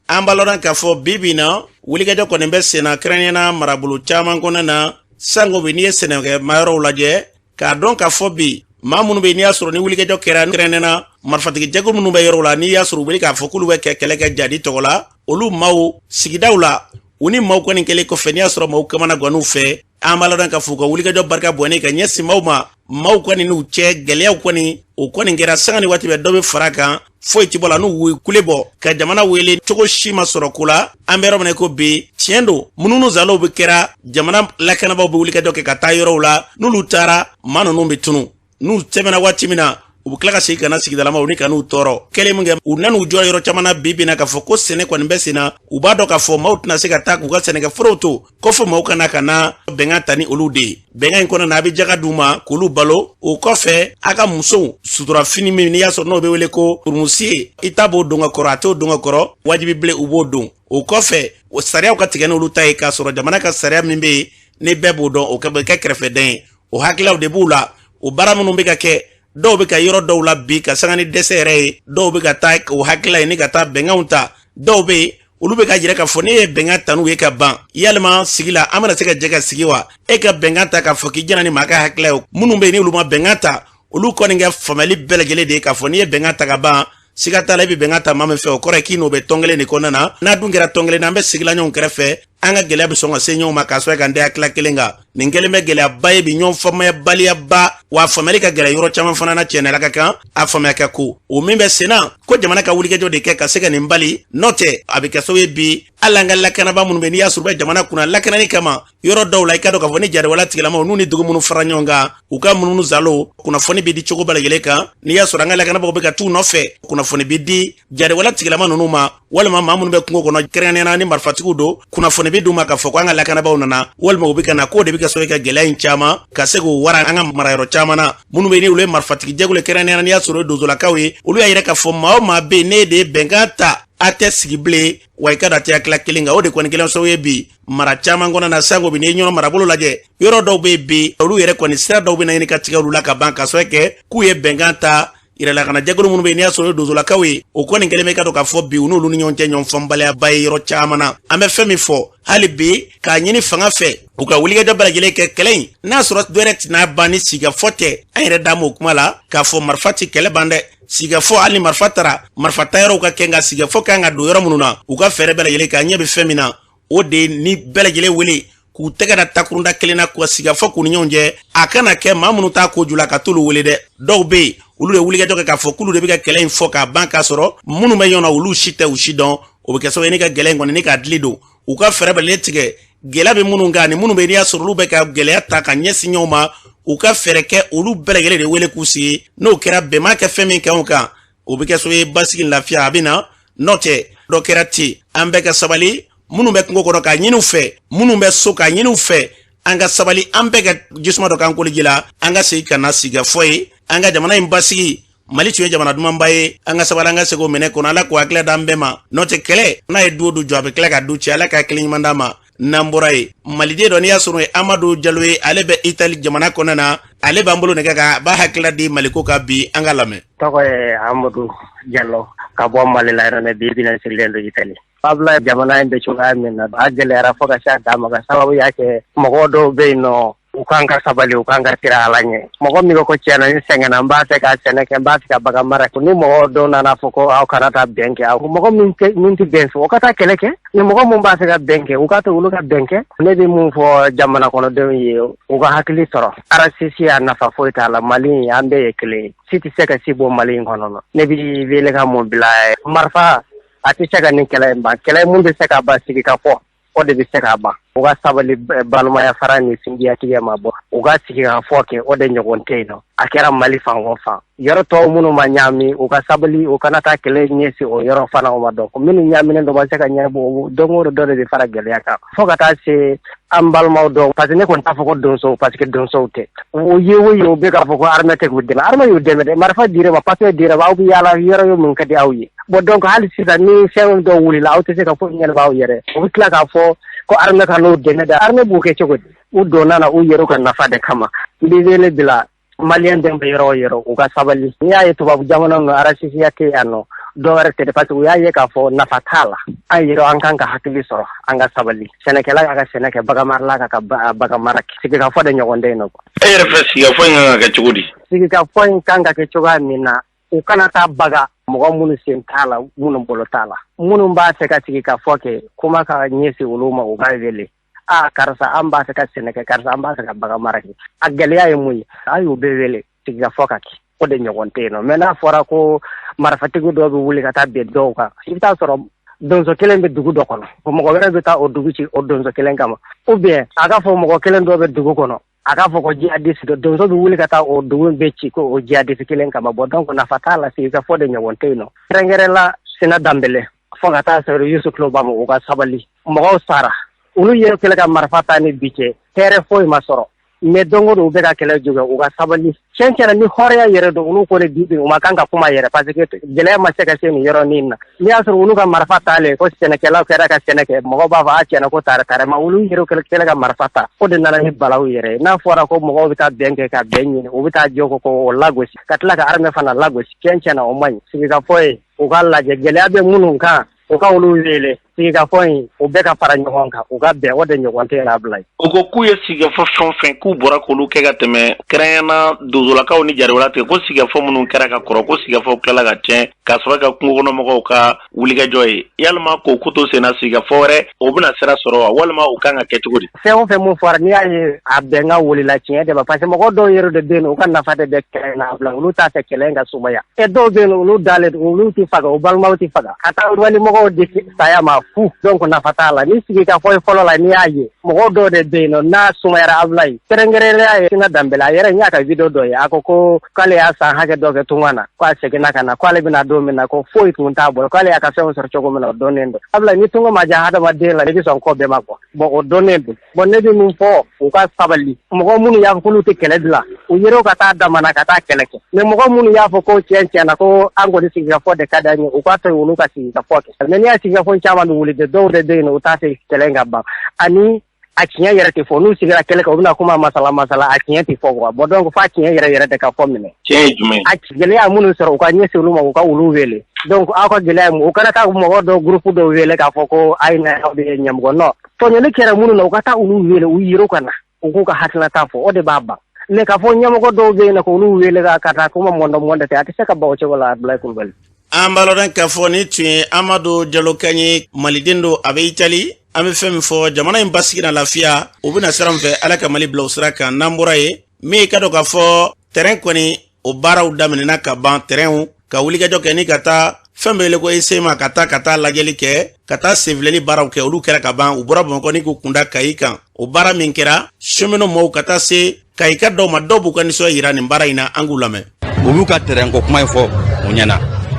Speaker 2: an b'a lɔn k'a fɔ bi bi in na, wulikajɔ kɔni bɛ sen na, kɛrɛnkɛrɛnnenya marabolo caman kɔnɔ na. Sango bi, n'i ye sɛnɛkɛ mayɔrɔw lajɛ k'a dɔn k'a fɔ bi, maa minnu bɛ yen, n'i y'a sɔrɔ ni wulikajɔ kɛra, kɛrɛnkɛrɛnnenya la marifatigi jɛkulu minnu bɛ yɔrɔw la, n'i y'a sɔrɔ u bɛ k'a fɔ k'olu bɛ kɛ kɛlɛ kɛ jadi tɔgɔ la, olu maaw sigidaw la, u ni maaw kɔni kɛlen kɔfɛ, n'i y'a sɔrɔ maaw kamana gan'u fɛ, an b'a ladɔn k'a fɔ u ka wulikajɔ barika bɔnnen ka ɲɛsin maaw ma, maaw kɔni n'u cɛ gɛlɛyaw kɔni, o kɔni kɛra sanga ni waati bɛɛ dɔ bɛ fara kan, foyi ti bɔ la. N'u ye kule bɔ ka jamana wele, cogo si ma sɔrɔ ko la. An bɛ yɔrɔ min na ko bi, tiɲɛ don, mununu zalow bɛ kɛra, jamana lakanabaaw bɛ wulikajɔ kɛ ka taa yɔrɔw la. N'olu taara, maa ninnu bɛ tunu. N'u tɛmɛna waati min na, u bɛ tila ka segin ka na sigidalamaw ni ka n'u tɔɔrɔ kɛlen min kɛ. U nan'u jɔ yɔrɔ caman na bi bi na k'a fɔ ko sɛnɛ kɔni bɛ sen na. U b'a dɔn k'a fɔ maaw tɛna se ka taa k'u ka sɛnɛkɛforow to kɔfɛ, maaw ka na ka na bɛnkan ta ni olu de ye. Bɛnkan in kɔnɔ na, a bɛ jaga d'u ma k'olu balo. O kɔfɛ, a ka musow sutura fini min, n'i y'a sɔrɔ n'o bɛ wele ko kurumusi, i ta b'o don ka kɔrɔ, a t'o don ka kɔrɔ, wajibi bilen u b'o don. O kɔfɛ, o sariyaw ka tigɛ n'olu ta ye, k'a sɔrɔ jamana ka sariya min bɛ yen ni bɛɛ b'o dɔn, o bɛ kɛ kɛrɛfɛdɛn ye. O hakililaw de b'u la. O baara minnu bɛ ka kɛ, dɔw bɛ ka yɔrɔ dɔw la bi ka sanga ni dɛsɛ yɛrɛ ye, dɔw bɛ ka taa o hakilila ye ni ka taa bɛnkanw ta. Dɔw bɛ yen, olu bɛ ka jira k'a fɔ ne ye bɛnkan ta n'u ye ka ban, yalima sigi la an bɛna se ka jɛ ka sigi wa? E ka bɛnkan ta k'a fɔ k'i jɛna ni maa ka hakilila ye, minnu bɛ yen ni olu ma bɛnkan ta, olu kɔni ka faamuyali bɛɛ lajɛlen de ye k'a fɔ n'i ye bɛnkan ta ka ban, siga t'a la, i bɛ bɛnkan ta maa min fɛ, o kɔrɔ ye k'i n'o bɛ tɔn kelen de kɔnɔna na. N'a dun kɛra tɔn kelen na, an bɛ sigi la ɲɔgɔn kɛrɛfɛ, an ka gɛlɛya bɛ sɔn ka se ɲɔgɔn ma k'a sɔrɔ k'an tɛ hakilila kelen kan. Nin kɛlen bɛ gɛlɛyaba ye bi, ɲɔgɔn faamuyabaliyaba wa, faamuyali ka gɛlɛn yɔrɔ caman fana na. Tiɲɛ na, ka kan a faamuya ka ko o min bɛ sen na, ko jamana ka wulikajɔ de kɛ ka se ka nin bali, n'o tɛ a bɛ kɛ sababu ye bi, hali an ka lakanaba minnu bɛ, n'i y'a sɔrɔ u bɛ jamana kunna lakanani kama yɔrɔ dɔw la, i ka dɔn k'a fɔ ni jariwala tigilamaw n'u ni dugu minnu fara ɲɔgɔn kan, u ka mununu zalo, kunnafoni bɛ di cogo bɛɛ lajɛlen kan. N'i y'a sɔrɔ an ka lakanabagaw bɛ ka t'u nɔfɛ, kunnafoni bɛ di jariwala tigilama ninnu ma, walima maa minnu bɛ kungo kɔnɔ, kɛrɛnkɛrɛnnenya ni marifatigiw don, kunnafoni bɛ d'u ma k'a fɔ ko an ka lakanabaaw nana, walima u bɛ ka na, k'o de bɛ kɛ sababu ye ka gɛlɛya in caman ka se k'o wara an ka marayɔrɔ caman na. Minnu bɛ ni olu ye marifatigi jɛkulu kɛrɛnkɛrɛnnenya n'i y'a sɔrɔ o ye donsolakaw ye, olu y'a yira k'a fɔ maa o maa bɛ yen n'e de ye bɛnkan ta, a tɛ sigi bilen, wa i ka da tɛ hakilila kelen kan. O de kɔni kɛlen sababu ye bi mara caman kɔnɔ na, sanko bi n'i ye ɲɔnɔ marabolo lajɛ, yɔrɔ dɔw bɛ yen bi, olu yɛrɛ kɔni sira dɔw bɛ na ɲini ka tigɛ olu la ka ban, ka sababu kɛ k'u ye bɛnkan ta. Yɛrɛlakana jɛkulu minnu bɛ yen n'i y'a sɔrɔ o ye donsolakaw ye, o kɔni kɛlen bɛ ka dɔn k'a fɔ bi u n'olu ni ɲɔgɔn cɛ ɲɔgɔn faamubaliyaba ye yɔrɔ caman na. An bɛ fɛn min fɔ hali bi k'a ɲini fanga fɛ, u ka wulikajɔ bɛɛ lajɛlen kɛ kɛlɛ in, n'a sɔrɔ dɔ wɛrɛ tɛna ban ni sigikafɔ tɛ. An yɛrɛ da m'o kuma la k'a fɔ marifa tɛ kɛlɛ ban dɛ. Sigikafɔ, hali ni marifa taara, marifa tayɔrɔw ka kɛ, nka sigikafɔ kan ka don yɔrɔ minnu na, u ka fɛɛrɛ bɛɛ lajɛlen kɛ. An ɲɛ bɛ fɛn min na, o de ye ni bɛɛ lajɛlen wele k'u tɛgɛ da takurunda kelen na, k'u sigikafɔ k'u ni ɲɔgɔn cɛ. A kana kɛ maa minnu t'a ko ju la ka t'olu wele dɛ. Dɔw bɛ yen, olu de wulikajɔ kɛ k'a fɔ k'olu de bɛ ka kɛlɛ in fɔ k'a ban, k'a sɔrɔ minnu bɛ ɲɔgɔn na, olu si tɛ u si dɔn. O bɛ kɛ sababu ye ni ka gɛlɛya in kɔni ni k'a dili don. U ka fɛɛrɛ bɛɛ tigɛ gɛlɛya bɛ minnu kan, ani minnu bɛ n'i y'a sɔrɔ olu bɛ ka gɛlɛya ta ka ɲɛsin ɲɔgɔn ma, u ka fɛɛrɛ kɛ olu bɛɛ lajɛlen de wele k'u sigi. N'o kɛra, bɛn ma kɛ fɛn min kan o kan, o bɛ kɛ sababu ye basigi, lafiya a bɛ na. N'o tɛ, dɔ kɛra ten. An bɛɛ ka sabali, minnu bɛ kungo kɔnɔ k'a ɲini u fɛ, minnu bɛ so k'a ɲini u fɛ, an ka sabali, an bɛɛ ka jisuma dɔ k'an koliji la, an ka segin ka na sigikafɔ ye, an ka jamana in basigi. Mali tun ye jamana dumanba ye, an ka sabali, an ka segin o minɛ kɔnɔ. Ala k'o hakili d'an bɛɛ ma. N'o tɛ, kɛlɛ n'a ye du o du jɔ, a bɛ tila ka du ci. Ala ka hakili ɲuman d'an ma. N'an bɔra yen, maliden dɔ n'i y'a sɔrɔ ye Amadu Jalo ye, ale bɛ Itali jamana kɔnɔna na, ale b'an bolo nɛgɛ kan, a b'a hakilila di Maliko kan bi, an ka lamɛn.
Speaker 8: Tɔgɔ ye Amadu Jalo ka bɔ Mali la yɛrɛ, mais bi bi in sigilen don Itali. Fabila, jamana in bɛ cogoya min na, a gɛlɛyara fo ka se a dan ma, ka sababu y'a kɛ mɔgɔ dɔw bɛ yen nɔ, u kan ka sabali, u kan ka siran Ala ɲɛ. Mɔgɔ min ko ko tiɲɛna, n sɛgɛnna, n b'a fɛ ka sɛnɛ kɛ, n b'a fɛ ka bagan mara, ni mɔgɔ dɔw nana fɔ ko aw kana taa bɛn kɛ, mɔgɔ min tɛ bɛn fɛ, o ka taa kɛlɛ kɛ. Ni mɔgɔ min b'a fɛ ka bɛn kɛ, u ka to olu ka bɛn kɛ. Ne bɛ mun fɔ jamana kɔnɔdenw ye, u ka hakili sɔrɔ, racisme a nafa foyi t'a la. Mali, an bɛɛ ye kelen ye, si tɛ se ka si bɔ Mali in kɔnɔ. Ne bɛ wele ka mun bila, marifa a tɛ se ka nin kɛlɛ in ban. Kɛlɛ mun bɛ se ka ban, sigi ka fɔ, o de bɛ se k'a ban. U ka sabali, balimaya fara ni sinjiyatigɛ ma bɔ, u ka sigi ka fɔ kɛ, o de ɲɔgɔn tɛ yen nɔ. A kɛra Mali fan o fan, yɔrɔ tɔw minnu ma ɲaami, u ka sabali, u kana taa kɛlɛ ɲɛsin o yɔrɔ fana o ma. Dɔn minnu ɲaaminen dɔ ma se ka ɲɛnabɔ, don o don dɔ de bɛ fara gɛlɛya kan, fo ka taa se an balimaw dɔw, parce que ne kɔni t'a fɔ ko donsow, parce que donsow tɛ. O ye o ye, o bɛ k'a fɔ ko armée tɛ k'u dɛmɛ. Armée y'u dɛmɛ dɛ, marifa dir'u ma, papier dir'u ma, aw bɛ yaala yɔrɔ yo min ka di aw ye. Bon, donc hali sisan ni fɛn dɔw wulila, aw tɛ se ka foyi ɲɛnabɔ aw yɛrɛ. U bɛ tila k'a fɔ ko armée ka n'u dɛmɛ dɛ. Armée b'u kɛ cogo di? U donna na u yɛrɛ ka nafa de kama. N bɛ wele bila maliyɛn den bɛ yɔrɔ o yɔrɔ, u ka sabali. N'i y'a ye tubabu jamana ninnu, racisme tɛ yan nɔ, dɔ wɛrɛ tɛ dɛ, parce que u y'a ye k'a fɔ nafa t'a la. An yɛrɛ, an kan ka hakili sɔrɔ, an ka sabali. Sɛnɛkɛla k'a ka sɛnɛ kɛ, baganmarala k'a ka bagan mara, sigikafɔ de ɲɔgɔn tɛ yen nɔ.
Speaker 6: E yɛrɛ fɛ, sigikafɔ in kan ka kɛ cogo di?
Speaker 8: Sigikafɔ in kan ka kɛ cogoya min na, u kana taa baga mɔgɔ minnu sen t'a la, minnu bolo t'a la, minnu b'a fɛ ka sigikafɔ kɛ, kuma ka ɲɛsin olu ma, u k'a wele: a karisa, an b'a fɛ ka sɛnɛ kɛ, karisa, an b'a fɛ ka bagan mara kɛ, a gɛlɛya ye mun ye? A y'u bɛɛ wele, sigikafɔ ka kɛ, o de ɲɔgɔn tɛ yen nɔ. Mais n'a fɔra ko marifatigi dɔw bɛ wuli ka taa bin dɔw kan, i bɛ taa sɔrɔ donso kelen bɛ dugu dɔ kɔnɔ, mɔgɔ wɛrɛ bɛ taa o dugu ci o donso kelen kama, ou bien a ka fɔ mɔgɔ kelen dɔ bɛ dugu kɔnɔ, a k'a fɔ ko jihadiste dɔ, donso bɛ wuli ka taa o dugu bɛɛ ci ko o jihadiste kelen kama. Bon, donc nafa t'a la, sigikafɔ de ɲɔgɔn tɛ yen nɔ. Kɛrɛnkɛrɛn la, Sina Danbɛlɛ fo ka taa sɔrɔ Yusu Kuloba ma, u ka sabali. Mɔgɔw sara, olu yɛrɛ kɛlɛ ka marifa ta ni bi cɛ, hɛrɛ foyi ma sɔrɔ, mais don o don u bɛ ka kɛlɛ juguya. U ka sabali tiɲɛ tiɲɛ ni hɔrɔnya yɛrɛ don. Olu kɔni bi bi u ma kan ka kuma yɛrɛ, parce que gɛlɛya ma se ka se nin yɔrɔnin na. N'i y'a sɔrɔ olu ka marifa talen ko sɛnɛkɛlaw kɛra ka sɛnɛ kɛ, mɔgɔw b'a fɔ a tiɲɛna ko tare tare ma. Olu yɛrɛ kɛlɛ ka marifa ta, o de nana ni balawu yɛrɛ ye. N'a fɔra ko mɔgɔw bɛ taa bɛn kɛ ka bɛn ɲini, u bɛ taa jɔ ko o lagosi, ka tila ka armée fana lagosi, tiɲɛ tiɲɛ na o man ɲi. Sigikafɔ ye, u ka lajɛ gɛlɛya bɛ minnu kan, u ka olu wele, sigikafɔ in, u bɛɛ ka fara ɲɔgɔn kan, u ka bɛn, o de ɲɔgɔn tɛ n'a bila.
Speaker 6: U ko k'u ye sigikafɔ fɛn o fɛn k'u bɔra k'olu kɛ ka tɛmɛ, kɛrɛnkɛrɛnna donsolakaw ni jariwala tigɛ, ko sigikafɔ minnu kɛra ka kɔrɔ, ko sigikafɔ tilala ka tiɲɛ k'a sɔrɔ ka kungokɔnɔmɔgɔw ka wulikajɔ ye. Yalima k'o ko to senna, sigikafɔ wɛrɛ o bɛna sira sɔrɔ wa, walima o kan ka kɛ cogo di?
Speaker 8: Fɛn o fɛn mun fɔra, n'i y'a ye a bɛnkan wulila, tiɲɛ de ma, parce que mɔgɔ dɔw yɛrɛ de bɛ yen, u ka nafa de bɛ kɛlɛ in na bila, olu t'a fɛ kɛlɛ in ka sumaya. E dɔw bɛ yen, olu dalen, olu tɛ faga, u balimaw tɛ faga, ka taa wali mɔgɔw di saya ma. fu donc nafa t'a la ni sigikafɔ ye fɔlɔ la n'i y'a ye mɔgɔw dɔw de bɛ yen nɔ n'a sumayara Abulayi kɛrɛnkɛrɛnnenya ye Sina Danbɛlɛ a yɛrɛ n y'a ka video dɔ ye a ko ko k'ale y'a san hakɛ dɔ kɛ tunga na ko a seginna ka na k'ale bɛna don min na ko foyi tun t'a bolo k'ale y'a ka fɛnw sɔrɔ cogo min na o dɔnnen don Abulayi ni tunga ma diya hadamaden la i bɛ sɔn ko bɛɛ ma quoi bon o dɔnnen don bon ne bɛ min fɔ u ka sabali mɔgɔ minnu y'a fɔ k'olu tɛ kɛlɛ bila u yɛrɛw ka taa damana ka taa kɛlɛ kɛ mais mɔgɔ minnu y'a fɔ ko tiɲɛ tiɲɛ na ko an kɔni sigikafɔ de ka d'an ye u k'a to yen olu ka sigikafɔ kɛ mais n'i y'a sigikafɔ caman bɛ wuli de dɔw de bɛ yen u t'a fɛ kɛlɛ in ka ban ani a tiɲɛ yɛrɛ tɛ fɔ n'u sigira kɛlɛ kɛ u bɛna kuma masala masala a tiɲɛ tɛ fɔ quoi bon donc f'a tiɲɛ yɛrɛ yɛrɛ de ka fɔ minɛ
Speaker 6: tiɲɛ ye jumɛn
Speaker 8: a gɛlɛya minnu sɔrɔ u ka ɲɛsin olu ma u ka olu wele donc aw ka gɛlɛya u kana taa mɔgɔ dɔ groupe dɔw wele k'a fɔ ko a ye na aw de ye ɲɛmɔgɔ non tɔɲɔli kɛra minnu na u ka taa olu wele u yɛrɛw ka na u k'u ka hakilinata fɔ o de b'a ban mais k'a fɔ ɲɛmɔgɔ dɔw bɛ yen nɔ k'olu wele ka taa kuma mɔndɔ mɔndɔ tɛ a tɛ se ka ban o cogo la Abulayi Kulubali.
Speaker 2: An b'a lɔn k'a fɔ nin tun ye Amadu Jalokan ye, Maliden don, a bɛ Itali. An bɛ fɛn min fɔ, jamana in basigi na lafiya, o bɛna sira min fɛ, Ala ka Mali bila o sira kan. N'an bɔra yen, min ye ka dɔn k'a fɔ tɛrɛn kɔni, o baaraw daminɛna ka ban. Tɛrɛnw ka wulikajɔ kɛ ni ka taa fɛn bɛ wele ko esema, ka taa lajɛli kɛ, ka taa senfilɛli baaraw kɛ, olu kɛra ka ban. U bɔra Bamakɔ ni k'u kunda Kayi kan. O baara min kɛra, cheminot mɔɔw ka taa se Kayika dɔw ma, dɔw b'u ka nisɔn yira nin baara in na. An k'u lamɛn.
Speaker 9: U b'u ka terrain ko kuma in fɔ u ɲɛna,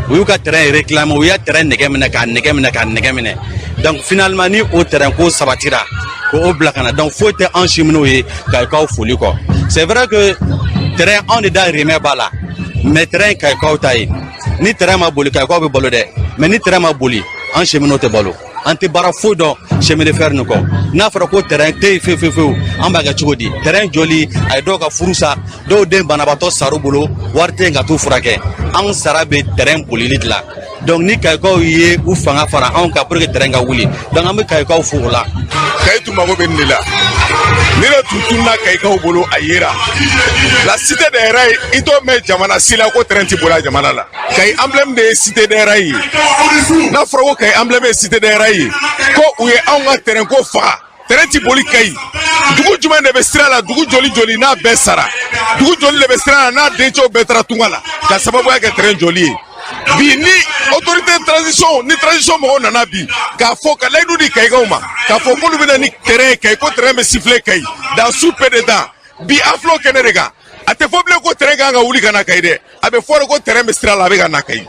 Speaker 9: u y'u ka terrain réclamer, u y'a terrain nɛgɛ minɛ k'a nɛgɛ minɛ k'a nɛgɛ minɛ. Donc finalement, ni o terrain ko sabatira k'o bila ka na, donc foyi tɛ an cheminots ye Kayikaw foli kɔ. C'est vrai que terrain, anw de dahirimɛ b'a la, mais terrain Kayikaw ta ye. Ni terrain ma boli, Kayikaw bɛ balo dɛ, mais ni terrain ma boli, an cheminots tɛ balo. An tɛ baara foyi dɔn chemin de fer nin kɔ. N'a fɔra ko terrain tɛ yen fewu fewu fewu, an b'a kɛ cogo di? Terrain jɔli a ye dɔw ka furu sa, dɔw den banabaatɔ sar'u bolo, wari tɛ yen ka t'u furakɛ. Anw sara bɛ terrain bolili de la. Donc ni Kayikaw ye u fanga fara anw kan pour que terrain ka wuli, donc an bɛ Kayikaw fo o la.
Speaker 10: Kayi tun mago bɛ nin de la. Ni ne tun tununa Kayikaw bolo, a yera la cité des rails. I t'o mɛn jamana si la ko train ti boli a jamana la. Kayi emblème de ye cité des rails ye. N'a fɔra ko Kayi emblème ye cité des rails ye, ko u ye anw ka terrain ko faga, terrain ti boli Kayi. Dugu jumɛn de bɛ sira la? Dugu joli joli n'a bɛɛ sara? Dugu joli de bɛ sira la n'a dencɛw bɛɛ taara tunga la ka sababuya kɛ terrain jɔli ye? Bi ni autorité transition, ni transition mɔgɔw nana bi k'a fɔ ka layidu di Kayikaw ma k'a fɔ k'olu bɛna ni terrain ye Kayi, ko terrain bɛ siffler Kayi dans sous peu de temps, bi an filɛ o kɛnɛ de kan. A tɛ fɔ bilen ko terrain kan ka wuli ka na Kayi dɛ, a bɛ fɔ de ko terrain bɛ sira la, a bɛ ka na Kayi.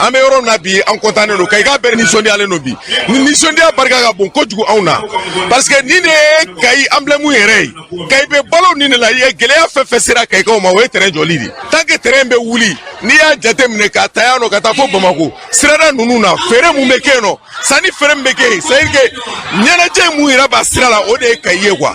Speaker 10: An bɛ yɔrɔ min na bi, an kɔntannen don. Kayika bɛɛ nisɔndiyalen don bi. Ni nisɔndiya barika ka bon kojugu anw na, parce que nin de ye Kayi emblème yɛrɛ ye. Kayi bɛ balo nin de la. I ye gɛlɛya fɛn fɛn sera Kayikaw ma, o ye terrain jɔli de. Tant que terrain bɛ wuli, n'i y'a jate minɛ k'a ta yan nɔ ka taa fo Bamako sirada ninnu na, feere mun bɛ kɛ yen nɔ, sanni feere min bɛ kɛ yen, c'est à dire que ɲɛnajɛ mun yɛrɛ b'a sira la, o de ye Kayi ye quoi.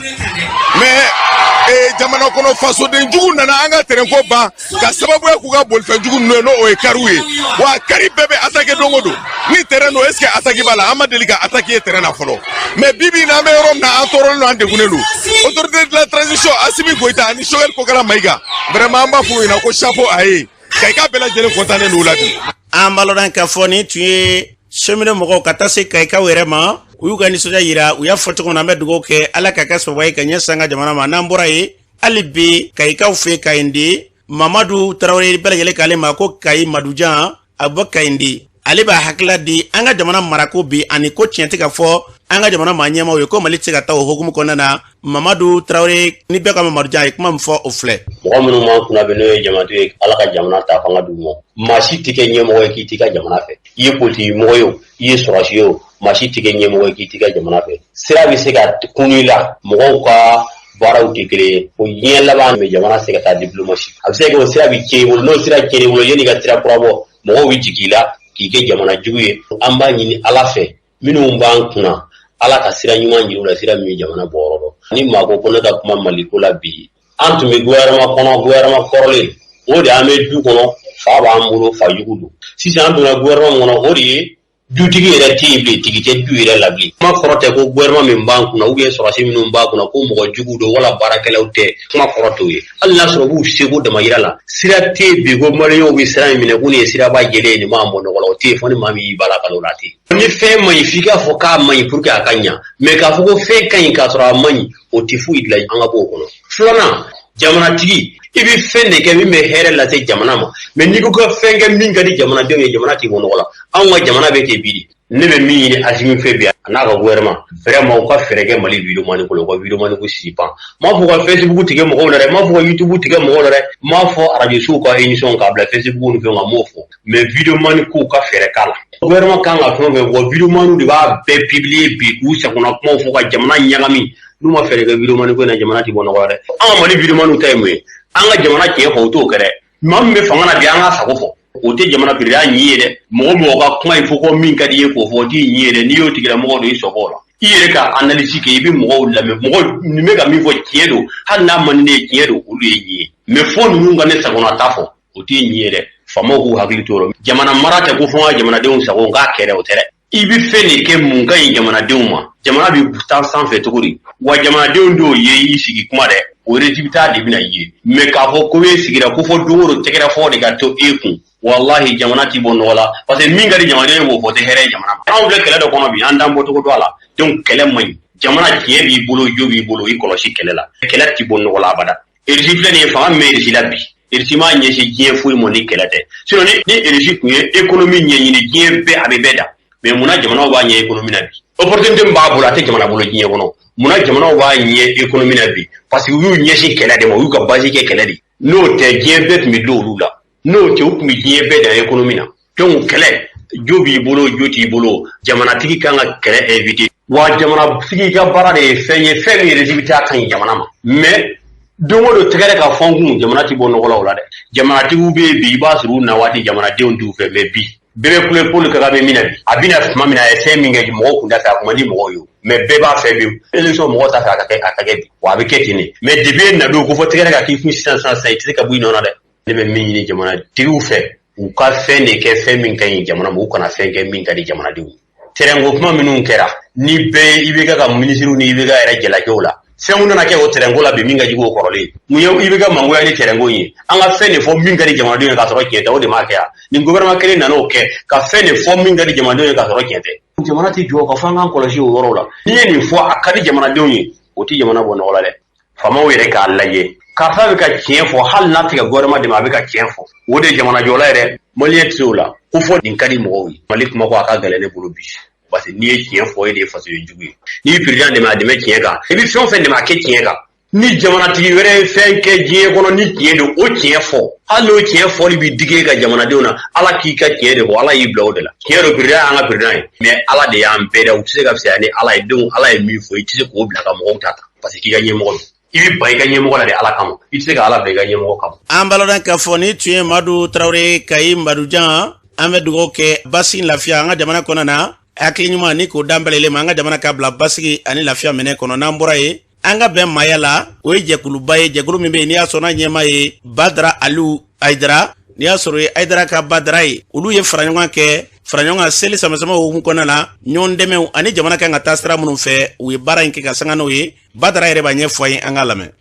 Speaker 10: Mais jamana kɔnɔ fasoden jugu nana an ka terrain ko ban ka sababuya k'u ka bolifɛn jugu ninnu ye, n'o o ye kariw ye. Wa kari bɛɛ bɛ attaquer don o don. Ni terrain don, est ce que attaque b'a la? An ma deli ka attaque ye terrain na fɔlɔ. Mais bi bi in na, an bɛ yɔrɔ min na, an tɔɔrɔlen don, an degunnen don. Autorité de la transition, Assimi Goïta ani Choguel Kokalla Maïga, vraiment an b'a fɔ u ɲɛna ko chapeau à ye. Kayika bɛɛ lajɛlen kɔntannen don u la bi.
Speaker 2: An b'a lɔn k'a fɔ nin tun ye cheminot mɔgɔw ka taa se Kayikaw yɛrɛ ma. U y'u ka nisɔndiya yira, u y'a fɔ cogo min na. An bɛ dugawu kɛ, Ala ka kɛ sababu ye ka ɲɛsin an ka jamana ma. N'an bɔra yen, hali bi Kayikaw fɛ, Kayindi Mamadu Tarawele, bɛɛ lajɛlen k'ale ma ko Kayi Madujan, a bɔ Kayindi, ale b'a hakilila di an ka jamana marako bi, ani ko tiɲɛ tɛ ka fɔ an ka jamana maa ɲɛmaw ye ko Mali tɛ se ka taa o hukumu kɔnɔna na. Mamadu Tarawele, ni bɛɛ ka Mamadu Jan, a ye kuma min fɔ, o filɛ.
Speaker 11: Mɔgɔ minnu m'an kunna bɛ, n'o ye jamanadenw ye, Ala ka jamana ta fanga d'u ma. Maa si tɛ kɛ ɲɛmɔgɔ ye k'i t'i ka jamana fɛ. I ye politiki mɔgɔ ye o, i ye sɔrɔsi ye o, maa si tɛ kɛ ɲɛmɔgɔ ye k'i t'i ka jamana fɛ. Sira bɛ se ka kun i la, mɔgɔw ka baaraw tɛ kelen ye. O diɲɛ laban bɛ jamana se ka taa diplomatie, a bɛ se ka kɛ o sira bɛ tiɲɛ i bolo. N'o sira tiɲɛ i bolo, yanni i ka sira kura bɔ, mɔgɔw bɛ jigin i la k'i kɛ jamana jugu ye. An b'a ɲini Ala fɛ, minnu b'an kunna, Ala ka sira ɲuman jira u la, sira min bɛ jamana bɔ yɔrɔ dɔn. Ni maa ko ko ne ka kuma Maliko la bi, an tun bɛ gouvernement kɔnɔ, gouvernement kɔrɔlen o de, an bɛ du kɔnɔ, fa b'an bolo, fa jugu don. Sisan an donna gouvernement kɔnɔ, o de ye dutigi yɛrɛ tɛ yen bilen, tigi tɛ du yɛrɛ la bilen. Kuma kɔrɔ tɛ ko gouvernement min b'an kunna ou bien sɔrɔdasi minnu b'a kunna ko mɔgɔ jugu don wala baarakɛlaw tɛ. Kuma kɔrɔ t'o ye. Hali n'a sɔrɔ u b'u seko damayira la, sira tɛ yen bi ko Maliyɛnw bɛ sira min minɛ ko nin ye siraba jɛlen ye, nin b'an bɔ nɔgɔ la, o tɛ yen, fo ni maa min y'i bala ka o la a tɛ yen. Ni fɛn man ɲi, f'i k'a fɔ k'a man ɲi pour que a ka ɲa. Mais k'a fɔ ko fɛn ka ɲi k'a sɔrɔ a man ɲi, o tɛ foyi dilan. An ka bɔ o kɔnɔ. Filanan, jamanatigi, i bɛ fɛn de kɛ min bɛ hɛrɛ lase jamana ma. Mais n'i ko ka fɛn kɛ min ka di jamanadenw ye, jamana t'i bɔ nɔgɔ la. Anw ka jamana bɛ ten bi de. Ne bɛ min ɲini Asimi fɛ bi, a n'a ka gouvernement, vraiment u ka fɛɛrɛ kɛ Mali vidéoman ko la, u ka vidéoman ko suspend. N m'a fɔ ka Facebook tigɛ mɔgɔw la dɛ, n m'a fɔ ka YouTube tigɛ mɔgɔw la dɛ, n m'a fɔ radio sow ka émission k'a bila Facebook ni fɛnw kan, n m'o fɔ. Mais vidéoman ko, u ka fɛɛrɛ k'a la. Gouvernement kan ka fɛn o fɛn fɔ, vidéoman de b'a bɛɛ publier bi k'u sagona kumaw fɔ ka jamana ɲagami. N'u ma fɛɛrɛ kɛ vidéoman ko in na, jamana ti bɔ nɔgɔ la dɛ. An ka Mali vidéoman ta ye mun ye? An ka jamana tiɲɛ fɔ, u t'o kɛ dɛ. Maa min bɛ fanga na bi, an k'a sago fɔ, o tɛ jamana président ɲi ye dɛ. Mɔgɔ mɔgɔ ka kuma, il faut ko min ka di i ye k'o fɔ, o t'i ɲi ye dɛ. N'i y'o tigilamɔgɔ don, i sɔgɔ la, i yɛrɛ ka analyse kɛ, i bɛ mɔgɔw lamɛn, mɔgɔ nin bɛ ka min fɔ tiɲɛ don, hali n'a man di ne ye, tiɲɛ don, olu ye ɲi ye. Mais fo ninnu ka ne sagona ta fɔ, o t'i ɲi ye dɛ. Faamaw k'u hakili t'o la. Jamana mara tɛ ko fo n ka jamanadenw sago n k'a kɛ dɛ, o tɛ dɛ. I bɛ fɛn de kɛ mun ka ɲi jamanadenw ma, jamana bɛ taa sanfɛ cogo di? Wa jamanadenw dɔw ye i sigi kuma dɛ, o résultat de bɛna ye. Mais k'a fɔ ko e sigira ko fɔ don o don tɛgɛrɛ fɔ de ka to e kun, walahi jamana t'i bɔ nɔgɔ la, parce que min ka di jamanaden ye k'o fɔ, tɛ hɛrɛ ye jamana ma. Anw filɛ kɛlɛ dɔ kɔnɔ bi, an t'an bɔcogo dɔn a la. Donc kɛlɛ man ɲi. Jamana tiɲɛ b'i bolo, jo b'i bolo, i kɔlɔsi kɛlɛ la. Kɛlɛ ti bɔ nɔgɔ la abada. Irisi filɛ nin ye, fanga min bɛ Irisi la bi, Irisi m'a ɲɛsin diɲɛ foyi ma ni kɛlɛ tɛ. Sinon ni Irisi tun ye économie ɲɛɲini, diɲɛ bɛɛ a bɛ bɛɛ da. Mais munna jamanaw b'a ɲɛ économie na bi? Opportunité min b'a bolo, a tɛ jamana bolo diɲɛ kɔnɔ. Munna jamanaw b'a ɲɛ économie na bi? Parce que u y'u ɲɛsin kɛlɛ de ma, u y'u ka base kɛ kɛlɛ de. N'o tɛ, diɲɛ bɛɛ tun bɛ dulon olu la. N'o tɛ, u tun bɛ diɲɛ bɛɛ dan économie na. Donc kɛlɛ, jo b'i bolo, jo t'i bolo, jamanatigi kan ka kɛlɛ éviter. Wa jamanatigi ka baara de ye fɛn ye, fɛn min résultat ka ɲi jamana ma. Mais don o don tɛgɛrɛ ka fɔ n kun, jamana ti bɔ nɔgɔ la o la dɛ. Jamanatigiw bɛ yen bi, i b'a sɔrɔ u na waati jamanadenw t'u fɛ. Mais bi bɛɛ bɛ kule Paul Kagame min na bi, a bɛna tuma min na, a ye fɛn min kɛ, mɔgɔw kun t'a fɛ, a kun man di mɔgɔw ye. Mais bɛɛ b'a fɛ bi, élection mɔgɔw t'a fɛ a ka kɛ, a ka kɛ bi, wa a bɛ kɛ ten de. Mais depuis e na don ko fɔ tɛgɛrɛ ka k'i kun sisan sisan sisan, i tɛ se ka bɔ i nɔ na dɛ. Ne bɛ min ɲini jamanatigiw fɛ, u ka fɛn de kɛ, fɛn min ka ɲi jamana ma, u kana fɛn kɛ min ka di jamanadenw ye. Terrain ko kuma minnu kɛra ni bɛɛ IBK ka minisiriw ni IBK yɛrɛ jalaki o la, fɛnw nana kɛ o terrain ko la bi min ka jugu o kɔrɔlen. Mun ye IBK mangoya ni terrain ko in ye? An ka fɛn de fɔ min ka di jamanadenw ye k'a sɔrɔ tiɲɛ tɛ, o de m'a kɛ yan. Nin gouvernement kelen nana o kɛ, ka fɛn de fɔ min ka di jamanadenw ye k'a sɔrɔ tiɲɛ tɛ. Jamana tɛ jɔ ka fɔ an k'an kɔlɔsi o yɔrɔw la. N'i ye nin fɔ, a ka di jamanadenw ye, o tɛ jamana bɔ nɔgɔ la dɛ. Faamaw yɛrɛ k'a lajɛ, karisa bɛ ka tiɲɛ fɔ, hali n'a tɛ ka gouvernement dɛmɛ, a bɛ ka tiɲɛ fɔ, o de ye jamana jɔla yɛrɛ. Maliyɛn tɛ se o la ko fɔ nin ka di mɔgɔw ye. Mali kuma ko a ka gɛlɛn ne bolo bi, parce que n'i ye tiɲɛ fɔ, e de ye fasoden jugu ye. N'i ye président dɛmɛ, a dɛmɛ tiɲɛ kan. I bɛ fɛn o fɛn dɛmɛ, a kɛ tiɲɛ kan. Ni jamanatigi wɛrɛ ye fɛn kɛ diɲɛ kɔnɔ ni tiɲɛ don, o tiɲɛ fɔ, hali n'o tiɲɛ fɔli bɛ digi e ka jamanadenw na, ala k'i ka tiɲɛ de fɔ, ala y'i bila o de la. Tiɲɛ don, président y'an ka président ye, mais ala de y'an bɛɛ da, u tɛ se ka fisaya ni ala ye. Donc ala ye min fɔ, i tɛ se k'o bila ka mɔgɔw ta ta parce que k'i ka ɲɛmɔgɔ don. I bɛ ban i ka ɲɛmɔgɔ la de ala kama, i tɛ se ka ala bila i ka ɲɛmɔgɔ kama.
Speaker 2: An balima, k'a fɔ ni tun ye Madu Tarawele Kayi Madujan. An bɛ dugawu kɛ basigi, lafiya an ka jamana kɔnɔ na, hakili ɲuman ni k'o dan bɛlɛlen ma, an ka jamana ka bila basigi ani lafiya minɛ kɔnɔ. N'an bɔra yen, an ka bɛn maaya la, o ye jɛkuluba ye, jɛkulu min bɛ yen n'i y'a sɔrɔ n'a ɲɛmaa ye Badara Aliyu Ayidara, n'i y'a sɔrɔ ye Ayidara ka Badara ye, olu ye fara ɲɔgɔn kɛ, fara ɲɔgɔn kan seli sama-sama hukumu kɔnɔna la, ɲɔgɔn dɛmɛw ani jamana kan ka taa sira minnu fɛ, u ye baara in kɛ ka sanga n'o ye. Badara yɛrɛ b'a ɲɛfɔ an ye, an k'a lamɛn.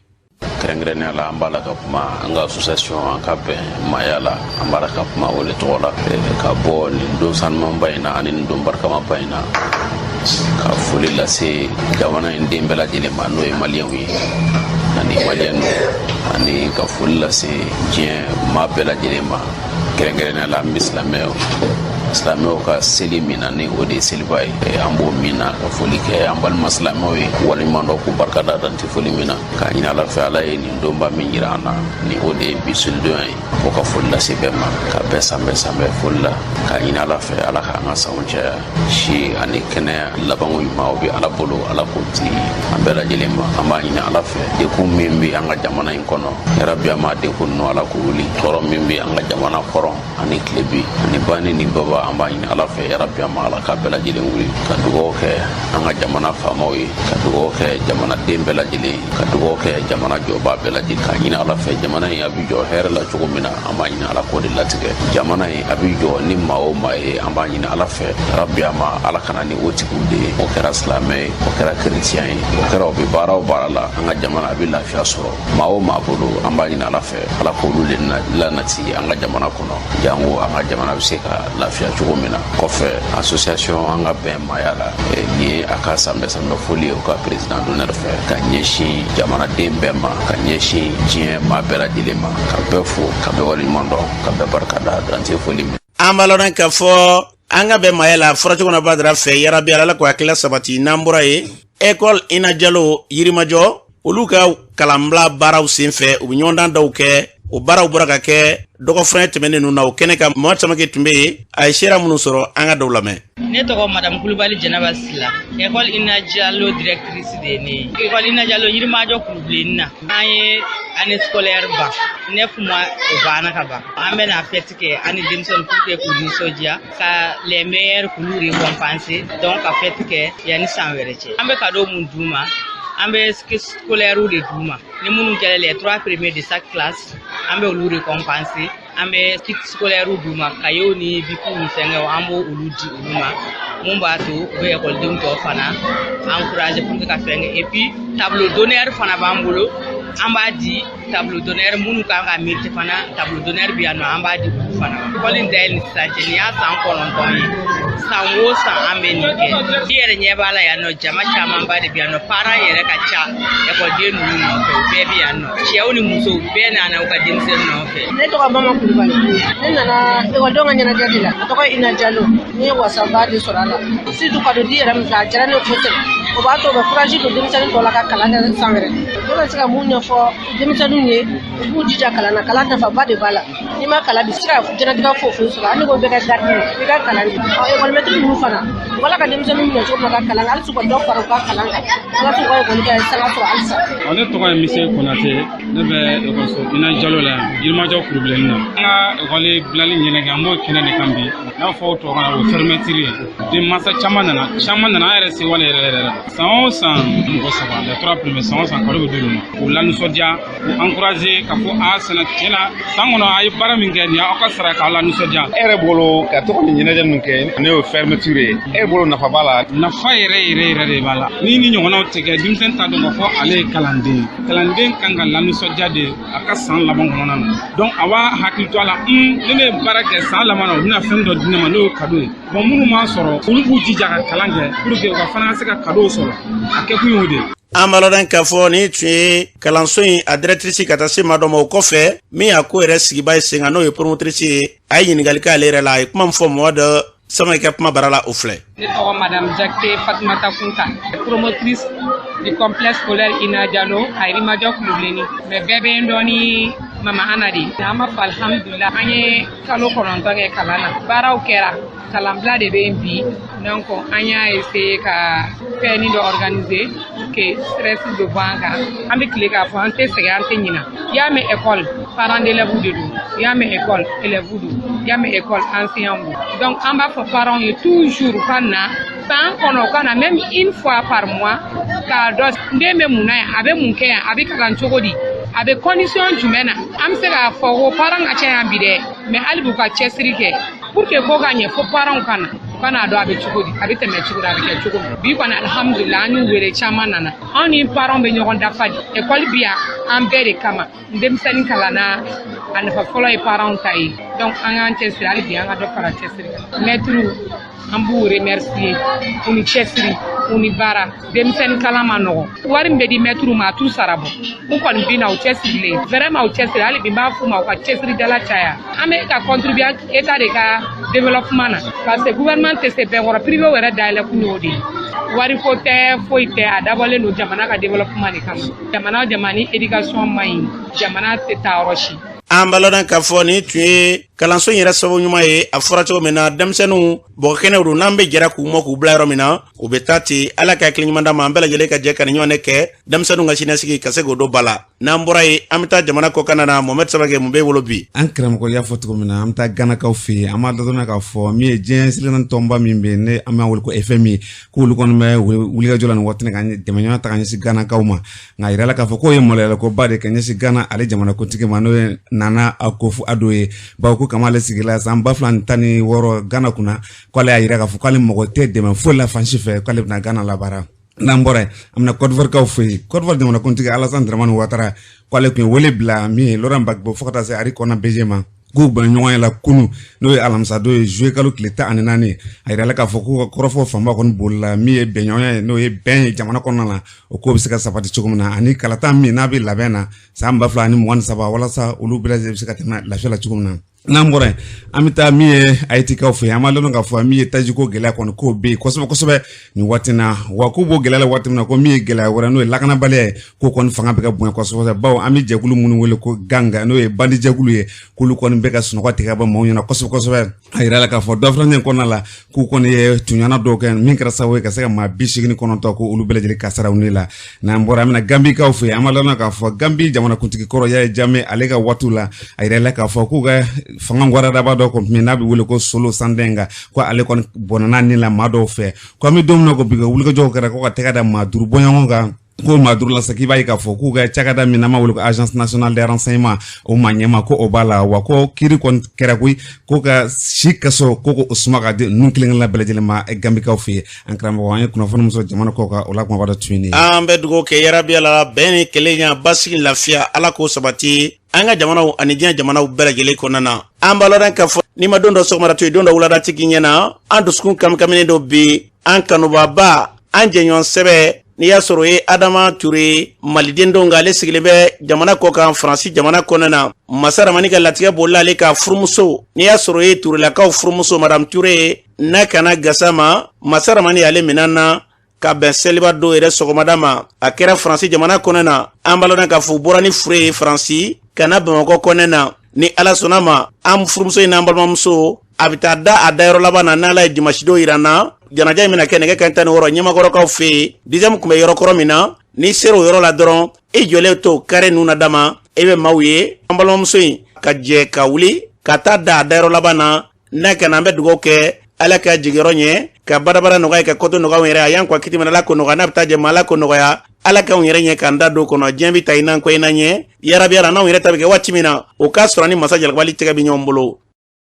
Speaker 12: Kɛrɛnkɛrɛnnenya la, an b'a la ka kuma an ka association an ka bɛn maaya la, an b'a la ka kuma o de tɔgɔ la ka bɔ nin don sanumanba in na ani nin don barikamaba in na, ka foli lase jamana in den bɛɛ lajɛlen ma, n'o ye maliyɛnw ye ani maliyɛn, ani ka foli lase diɲɛ maa bɛɛ lajɛlen ma. Kɛrɛnkɛrɛnnenya la, an bɛ silamɛw ka seli min na, ni o de ye seliba ye, an b'o min na, ka foli kɛ an balima silamɛw ye, waleɲuman dɔn k'u barika da, dan tɛ foli min na, k'a ɲini ala fɛ, ala ye nin donba min yira an na, ni o de ye bi selidonya ye, o ka foli lase bɛɛ ma, ka bɛɛ sanbɛ sanbɛ foli la, k'a ɲini ala fɛ, ala k'an ka sanw caya, si ani kɛnɛya labanko ɲuman, o bɛ ala bolo, ala k'o di an bɛɛ lajɛlen ma. An b'a ɲini ala fɛ, dekun min bɛ an ka jamana in kɔnɔ, yarabi an b'a dekun ninnu, ala k'o wuli. Tɔɔrɔ min bɛ an ka jamana kɔrɔ ani tilebi ani bani ni baba, an b'a ɲini ala fɛ, yarabi an ma ala k'a bɛɛ lajɛlen wuli. Ka dugawu kɛ an ka jamana faamaw ye, ka dugawu kɛ jamanaden bɛɛ lajɛlen, ka dugawu kɛ jamana jɔba bɛɛ lajɛlen, k'a ɲini ala fɛ, jamana in a bɛ jɔ hɛrɛ la cogo min na, an b'a ɲini ala k'o de latigɛ. Jamana in a bɛ jɔ ni maa o maa ye, an b'a ɲini ala fɛ, yarabi an ma ala kana ni o tigiw de ye, o kɛra silamɛ ye, o kɛra kerecɛn ye, o kɛra o bɛ baara o baara la, an ka jamana a bɛ lafiya sɔrɔ maa o maa bolo, an b'a ɲini ala fɛ, ala k'olu de lanati an ka jamana kɔnɔ, jango an ka jamana bɛ se ka lafiya cogo min na. Kɔfɛ, association an ka bɛn maaya la, nin ye a ka sanbɛ sanbɛ foli ye o ka président d'honneur fɛ, ka ɲɛsin jamanaden bɛɛ ma, ka ɲɛsin diɲɛ maa bɛɛ lajɛlen ma, ka bɛɛ fo, ka bɛɛ waleɲuman dɔn, ka bɛɛ barika da, dan tɛ foli min.
Speaker 2: An b'a lɔn k'a fɔ An ka bɛn maaya la fɔra cogo na Badara fɛ, yarabi Ala k'o hakilila sabati. N'an bɔra yen, École Ina Jalo Yirimajɔ, olu ka kalanbila baaraw sen fɛ, u bɛ ɲɔgɔndan dɔw kɛ. O baaraw bɔra ka kɛ dɔgɔfɛn tɛmɛnen ninnu na. O kɛnɛ kan, mɔgɔ caman tun bɛ yen, a ye seereya minnu sɔrɔ, an ka dɔw lamɛn.
Speaker 13: Ne tɔgɔ Madame Kulubali Jɛnɛba Sila, École Ina Jalo directrice de ye ne ye. École Ina Jalo Yirimajɔ Kurubilenni na, an ye année scolaire ban 9 mois, o banna ka ban. An bɛna fête kɛ ani denmisɛnnin pour que k'u nisɔndiya, ka les meilleurs k'olu récompenser, donc ka fête kɛ yanni san wɛrɛ cɛ. An bɛ cadeau mun d'u ma? An bɛ scolaire de d'u ma. Ni minnu kɛra les trois premiers de chaque classe, an bɛ olu récompenser. An bɛ kit scolaire d'u ma, cahier ni bic ni fɛngɛw, an b'o olu di olu ma, mun b'a to u bɛ ekɔlidenw tɔw fana encourager pour que ka fɛn kɛ. Et puis tableau d'honneur fana b'an bolo, an b'a di tableau d'honneur minnu kan ka mériter fana. Tableau d'honneur bɛ yan nɔ, an b'a di olu fana ma. École in dayɛlɛ ni sisan cɛ, nin y'a san 9 ye. San o san an bɛ nin kɛ. I yɛrɛ ɲɛ b'a la yan nɔ, jama camanba de bɛ yan nɔ. Parents yɛrɛ ka ca ekɔliden ninnu nɔfɛ, u bɛɛ bɛ yan nɔ, cɛw ni musow bɛɛ nana u ka denmisɛnnin nɔfɛ.
Speaker 14: Ne tɔgɔ Mama Kulubali. Ne nana ekɔlidenw ka ɲɛnajɛ de la, a tɔgɔ Ina Jalo. Ne ye wasaba de sɔrɔ a la, surtout ka don di yɛrɛ min fɛ, a diyara ne kosɛbɛ. O b'a to u bɛ courage don denmisɛnnin tɔw la ka kalan kɛ san wɛrɛ. Ne bɛ se ka mun ɲɛfɔ denmisɛnninw ye? U k'u jija kalan na. Kalan nafaba de b'a la. N'i ma kalan bi, se ka diɲɛlatigɛ foyi foyi sɔrɔ. Hali ko bɛɛ ka garde, i ka kalan de. Ɔ ekɔlimɛtiri ninnu fana, u b'a la ka denmisɛnninw minɛ cogo min na ka kalan, halisa u ka dɔ fara u ka kalan kan walasa u ka ekɔli kɛ sanga sɔrɔ halisa.
Speaker 15: Ne tɔgɔ ye Mise Konate. Ne bɛ ekɔliso Ina Jalo la yan, Yirimajɔ Kurubilenni na. An ka ekɔli bilali ɲɛnajɛ, an b'o kɛnɛ de kan bi, n'a fɔ o tubabukan na o fermeture ye. Denmansa caman nana, caman nana, an yɛrɛ sewale yɛrɛ yɛrɛ la. San o san, mɔgɔ saba, les trois premiers, san o san cadeau bɛ d'olu ma k'u lanisɔndiya, k'u encourager ka fɔ a sɛnɛ tiɲɛ na, san kɔnɔ a ye baara min kɛ nin, y'aw ka sara, k'aw lanisɔndiya.
Speaker 16: E yɛrɛ bolo, ka to ka nin ɲɛnajɛ ninnu kɛ, ne y'o fermeture ye, e yɛrɛ bolo nafa b'a la?
Speaker 15: Nafa yɛrɛ yɛrɛ yɛrɛ de b'a la. Ni ni ɲɔgɔnnaw tɛ kɛ, denmisɛn t'a dɔn k'a fɔ ale ye kalanden ye. Kalanden kan ka lanisɔndiya de a ka san laban kɔnɔna na. Donc a b'a hakili to a la, ne ne ye baara kɛ san laban na, u bɛna fɛn dɔ di ne ma, n'o ye cadeau ye. Bon, minnu m'a sɔrɔ, olu b'u jija ka kalan kɛ pour que u ka fana ka se ka cadeau sɔrɔ. A kɛkun y'o de ye.
Speaker 2: An b'a lɔn k'a fɔ nin tun ye kalanso in a directrice ka taa se maa dɔ ma. O kɔfɛ, min y'a ko yɛrɛ sigiba ye sen kan, n'o ye promotrice ye, a ye ɲininkali k'ale yɛrɛ la. A ye kuma min fɔ mɔgɔ dɔ sama ka kuma bara la, o filɛ.
Speaker 17: Ne tɔgɔ Madame Jakite Fatumata Kunta, promotrice du complexe scolaire Ina Jalo a Yirimajɔ Kurubilenni. Mais bɛɛ bɛ n dɔn ni Mama Ana de ye. An b'a fɔ alihamudulila, an ye kalo 9 kɛ kalan na. Baaraw kɛra, kalanbila de bɛ yen bi. Donc an y'a essayer ka fɛnnin dɔ organiser pour que stress bɛ bɔ an kan. An bɛ tile k'a fɔ an tɛ sɛgɛn, an tɛ ɲina. I y'a mɛn école, parents d'élèves de don. I y'a mɛn école, élèves don. I y'a mɛn école, enseignants don. Donc an b'a fɔ parents ye toujours u ka na san kɔnɔ, u ka na même une fois par mois k'a dɔn n den bɛ mun na yan, a bɛ mun kɛ yan, a bɛ kalan cogo di, a bɛ condition jumɛn na. An bɛ se k'a fɔ ko parents ka ca yan bi dɛ, mais hali b'u ka cɛsiri kɛ pour que ko ka ɲɛ, fo parents ka na, u ka n'a dɔn a bɛ cogo di, a bɛ tɛmɛ cogo di, a bɛ kɛ cogo min. Bi kɔni, alihamudulila, an y'u wele, caman nana. Anw ni parents bɛ ɲɔgɔn dafa de. École bi yan an bɛɛ de kama. Denmisɛnnin kalanna, a nafa fɔlɔ ye parents ta ye. Donc an k'an cɛsiri hali bi, an ka dɔ fara cɛsiri kan. Maîtres, an b'u remercier, u ni cɛsiri, u ni baara. Denmisɛnnin kalan ma nɔgɔn. Wari min bɛ di maîtres ma, a t'u sara bɔ. U kɔni bɛ na, u cɛsirilen, vraiment u cɛsiri. Hali bi n b'a f'u ma u ka cɛsiri dala caya. An bɛ ka contribuer état de ka développement na, parce que gouvernement tɛ se bɛɛ kɔrɔ. Privé yɛrɛ dayɛlɛ kun y'o de ye. Wariko tɛ, foyi tɛ, a dabɔlen don jamana ka développement de kama. Jamana o jamana ni éducation man ɲi, jamana tɛ taa yɔrɔ si.
Speaker 2: An b'a lɔn k'a fɔ nin tun ye kalanso in yɛrɛ sababu ɲuman ye. A fɔra cogo min na, denmisɛnninw bɔgɔ kɛnɛw don, n'an bɛ jɛra k'u mɔ k'u bila yɔrɔ min na, u bɛ taa ten. Ala ka hakili ɲuman d'an ma, an bɛɛ lajɛlen ka jɛ ka nin ɲɔgɔn kɛ, denmisɛnninw ka siniɲɛsigi ka se k'o don ba la. N'an bɔra yen, an bɛ taa jamana kɔkan na. Mohamɛd Sabakɛ, mun b'e bolo bi?
Speaker 18: An karamɔgɔ y'a fɔ cogo min na, an bɛ taa Ganakaw fɛ yen. An b'a ladɔnniya k'a fɔ min ye diɲɛ seleke tɔnba min bɛ yen, ne an b'a wele ko FMI, k'olu kɔni bɛ wulikajɔ la nin waati ka dɛmɛɲɔgɔn ta ka ɲɛsin Ganakaw ma. Nka a yirala k'a fɔ k'o ye maloyalikoba de ka ɲɛsin Gana ale jamanakuntigi ma, n'o ye Nana Akufo Addo ye, bawo ko kama ale sigila san 2016 Gana kunna, k'ale y'a yira k'a fɔ k'ale mago tɛ dɛmɛ foyi la fan si fɛ, k'ale bɛna Gana labaara. N'an bɔra yen, an bɛna Côte d'Ivoire kaw fɛ yen. Côte d'Ivoire jamanakuntigi Alassane Dramane Ouattara k'ale tun ye wele bila min ye Laurent Gbagbo fo ka taa se Henri Konan Bédié ma, k'u bɛn ɲɔgɔn ye la kunu, n'o ye alamisa don ye, juillet kalo tile 14. A yirala k'a fɔ k'u ka kɔrɔfɔ fanba kɔni bolila min ye bɛnɲɔgɔnya ye, n'o ye bɛn ye jamana kɔnɔna na, o ko bɛ se ka sabati cogo min na, ani kalata min n'a bɛ labɛn na san 2023, walasa olu bɛɛ lajɛlen bɛ se ka tɛmɛ lafiya la cogo min na. N'an bɔra yen, an bɛ taa min ye Ayitikaw fɛ yen. An b'a dɔn k'a fɔ min ye tajiko gɛlɛya kɔni k'o bɛ yen kosɛbɛ kosɛbɛ nin waati na. Wa k'u b'o gɛlɛya la waati min na, ko min ye gɛlɛya wɛrɛ, n'o ye lakanabaliya ye, k'o kɔni fanga bɛ ka bonya kosɛbɛ, bawo an bɛ jɛkulu minnu wele ko gang, n'o ye bandi jɛkulu ye, k'olu kɔni bɛ ka sunɔgɔ tigɛ ka bɔ maaw ɲɛna kosɛbɛ kosɛbɛ. A yira la k'a fɔ dɔfarancɛ kɔnɔna la, k'u kɔni ye tuɲana dɔw kɛ min kɛra sababu ye ka se ka maa 89 ko olu bɛɛ lajɛlen kasara u ni la. N'an bɔra, an bɛna Gambikaw fɛ yen. An b'a dɔn k'a fɔ Gambi jamanakuntigi kɔrɔ Yaya Jame, ale ka waatiw la, a yirala k'a fɔ k'u ka fanga waradaba dɔ kɔni min n'a bɛ wele ko Solo Sandenga, ko ale kɔni bɔnɛna ni la maa dɔw fɛ. Ko an bɛ don min na ko bi, ka wulikajɔw kɛra ko ka tɛgɛ da maa 5 bɔɲɔgɔn kan, ko maa 5 la sa, k'i b'a ye k'a fɔ k'u ka cakɛda min n'an b'a wele ko Agence nationale de renseignement, o maa ɲɛmaa ko o b'a la. Wa ko kiiri kɔni kɛra koyi, ko ka si kaso ko k'o suma ka di ninnu kelen kelenna bɛɛ lajɛlen ma Gambikaw fɛ yen. An karamɔgɔ, an ye kunnafoni min sɔrɔ jamana kɔ kan, o la kumaba dɔ tun ye nin ye.
Speaker 2: An bɛ dugawu kɛ yarabi Ala, bɛn ni kelenya, basigi, lafiya, Ala k'o sabati an ka jamanaw ani diɲɛ jamanaw bɛɛ lajɛlen kɔnɔna na. An b'a lɔn k'a fɔ n'i ma don dɔ sɔgɔmada to yen, don dɔ wulada tɛ k'i ɲɛna. An dusukun kamikaminen don bi, an kanubaba, an jɛɲɔgɔn sɛbɛ, n'i y'a sɔrɔ o ye Adama Ture, maliden don, nka ale sigilen bɛ jamana kɔ kan, Faransi jamana kɔnɔna na. Masa Ramani ka latigɛ bolila ale ka furumuso, n'i y'a sɔrɔ o ye Turelakaw furumuso Madame Ture, n'a kana gasa ma, Masa Ramani y'ale minɛ na ka bɛn seliba don yɛrɛ sɔgɔmada ma. A kɛra Faransi jamana kɔnɔ na. An b'a lɔn k'a fɔ u bɔra ni fure ye Faransi ka na Bamakɔ kɔnɔ na. Ni Ala sɔnna ma, an furumuso in n'an balimamuso, a bɛ taa da a dayɔrɔ laban na n'Ala ye dimanche don yira n na. Janaja in bɛna kɛ nɛgɛ kanɲɛ 16 Ɲamakɔrɔkaw fɛ yen, dixième tun bɛ yɔrɔ kɔrɔ min na. N'i sera o yɔrɔ la dɔrɔn, i jɔlen to kare ninnu na dama, i bɛ maaw ye. An balimamuso in ka jɛ ka wuli ka taa da a dayɔrɔ laban na. N'a kana, an bɛ dugawu kɛ Ala ka jigiyɔrɔ ɲɛ, ka badabada nɔgɔya, ka kɔtɔ nɔgɔya yɛrɛ. A y'an kɔ kiti minɛ, Ala ko nɔgɔya. N'a bɛ taa jɛ ma, Ala ko nɔgɔya. Ala k'anw yɛrɛ ɲɛ k'an da don kɔnɔ. Diɲɛ bɛ ta i n'an kɔ i n'an ɲɛ yarabi Ala. N'anw yɛrɛ ta bɛ kɛ waati min na, o k'a sɔrɔ ni masa jalakibali tɛgɛ bɛ ɲɔgɔn bolo.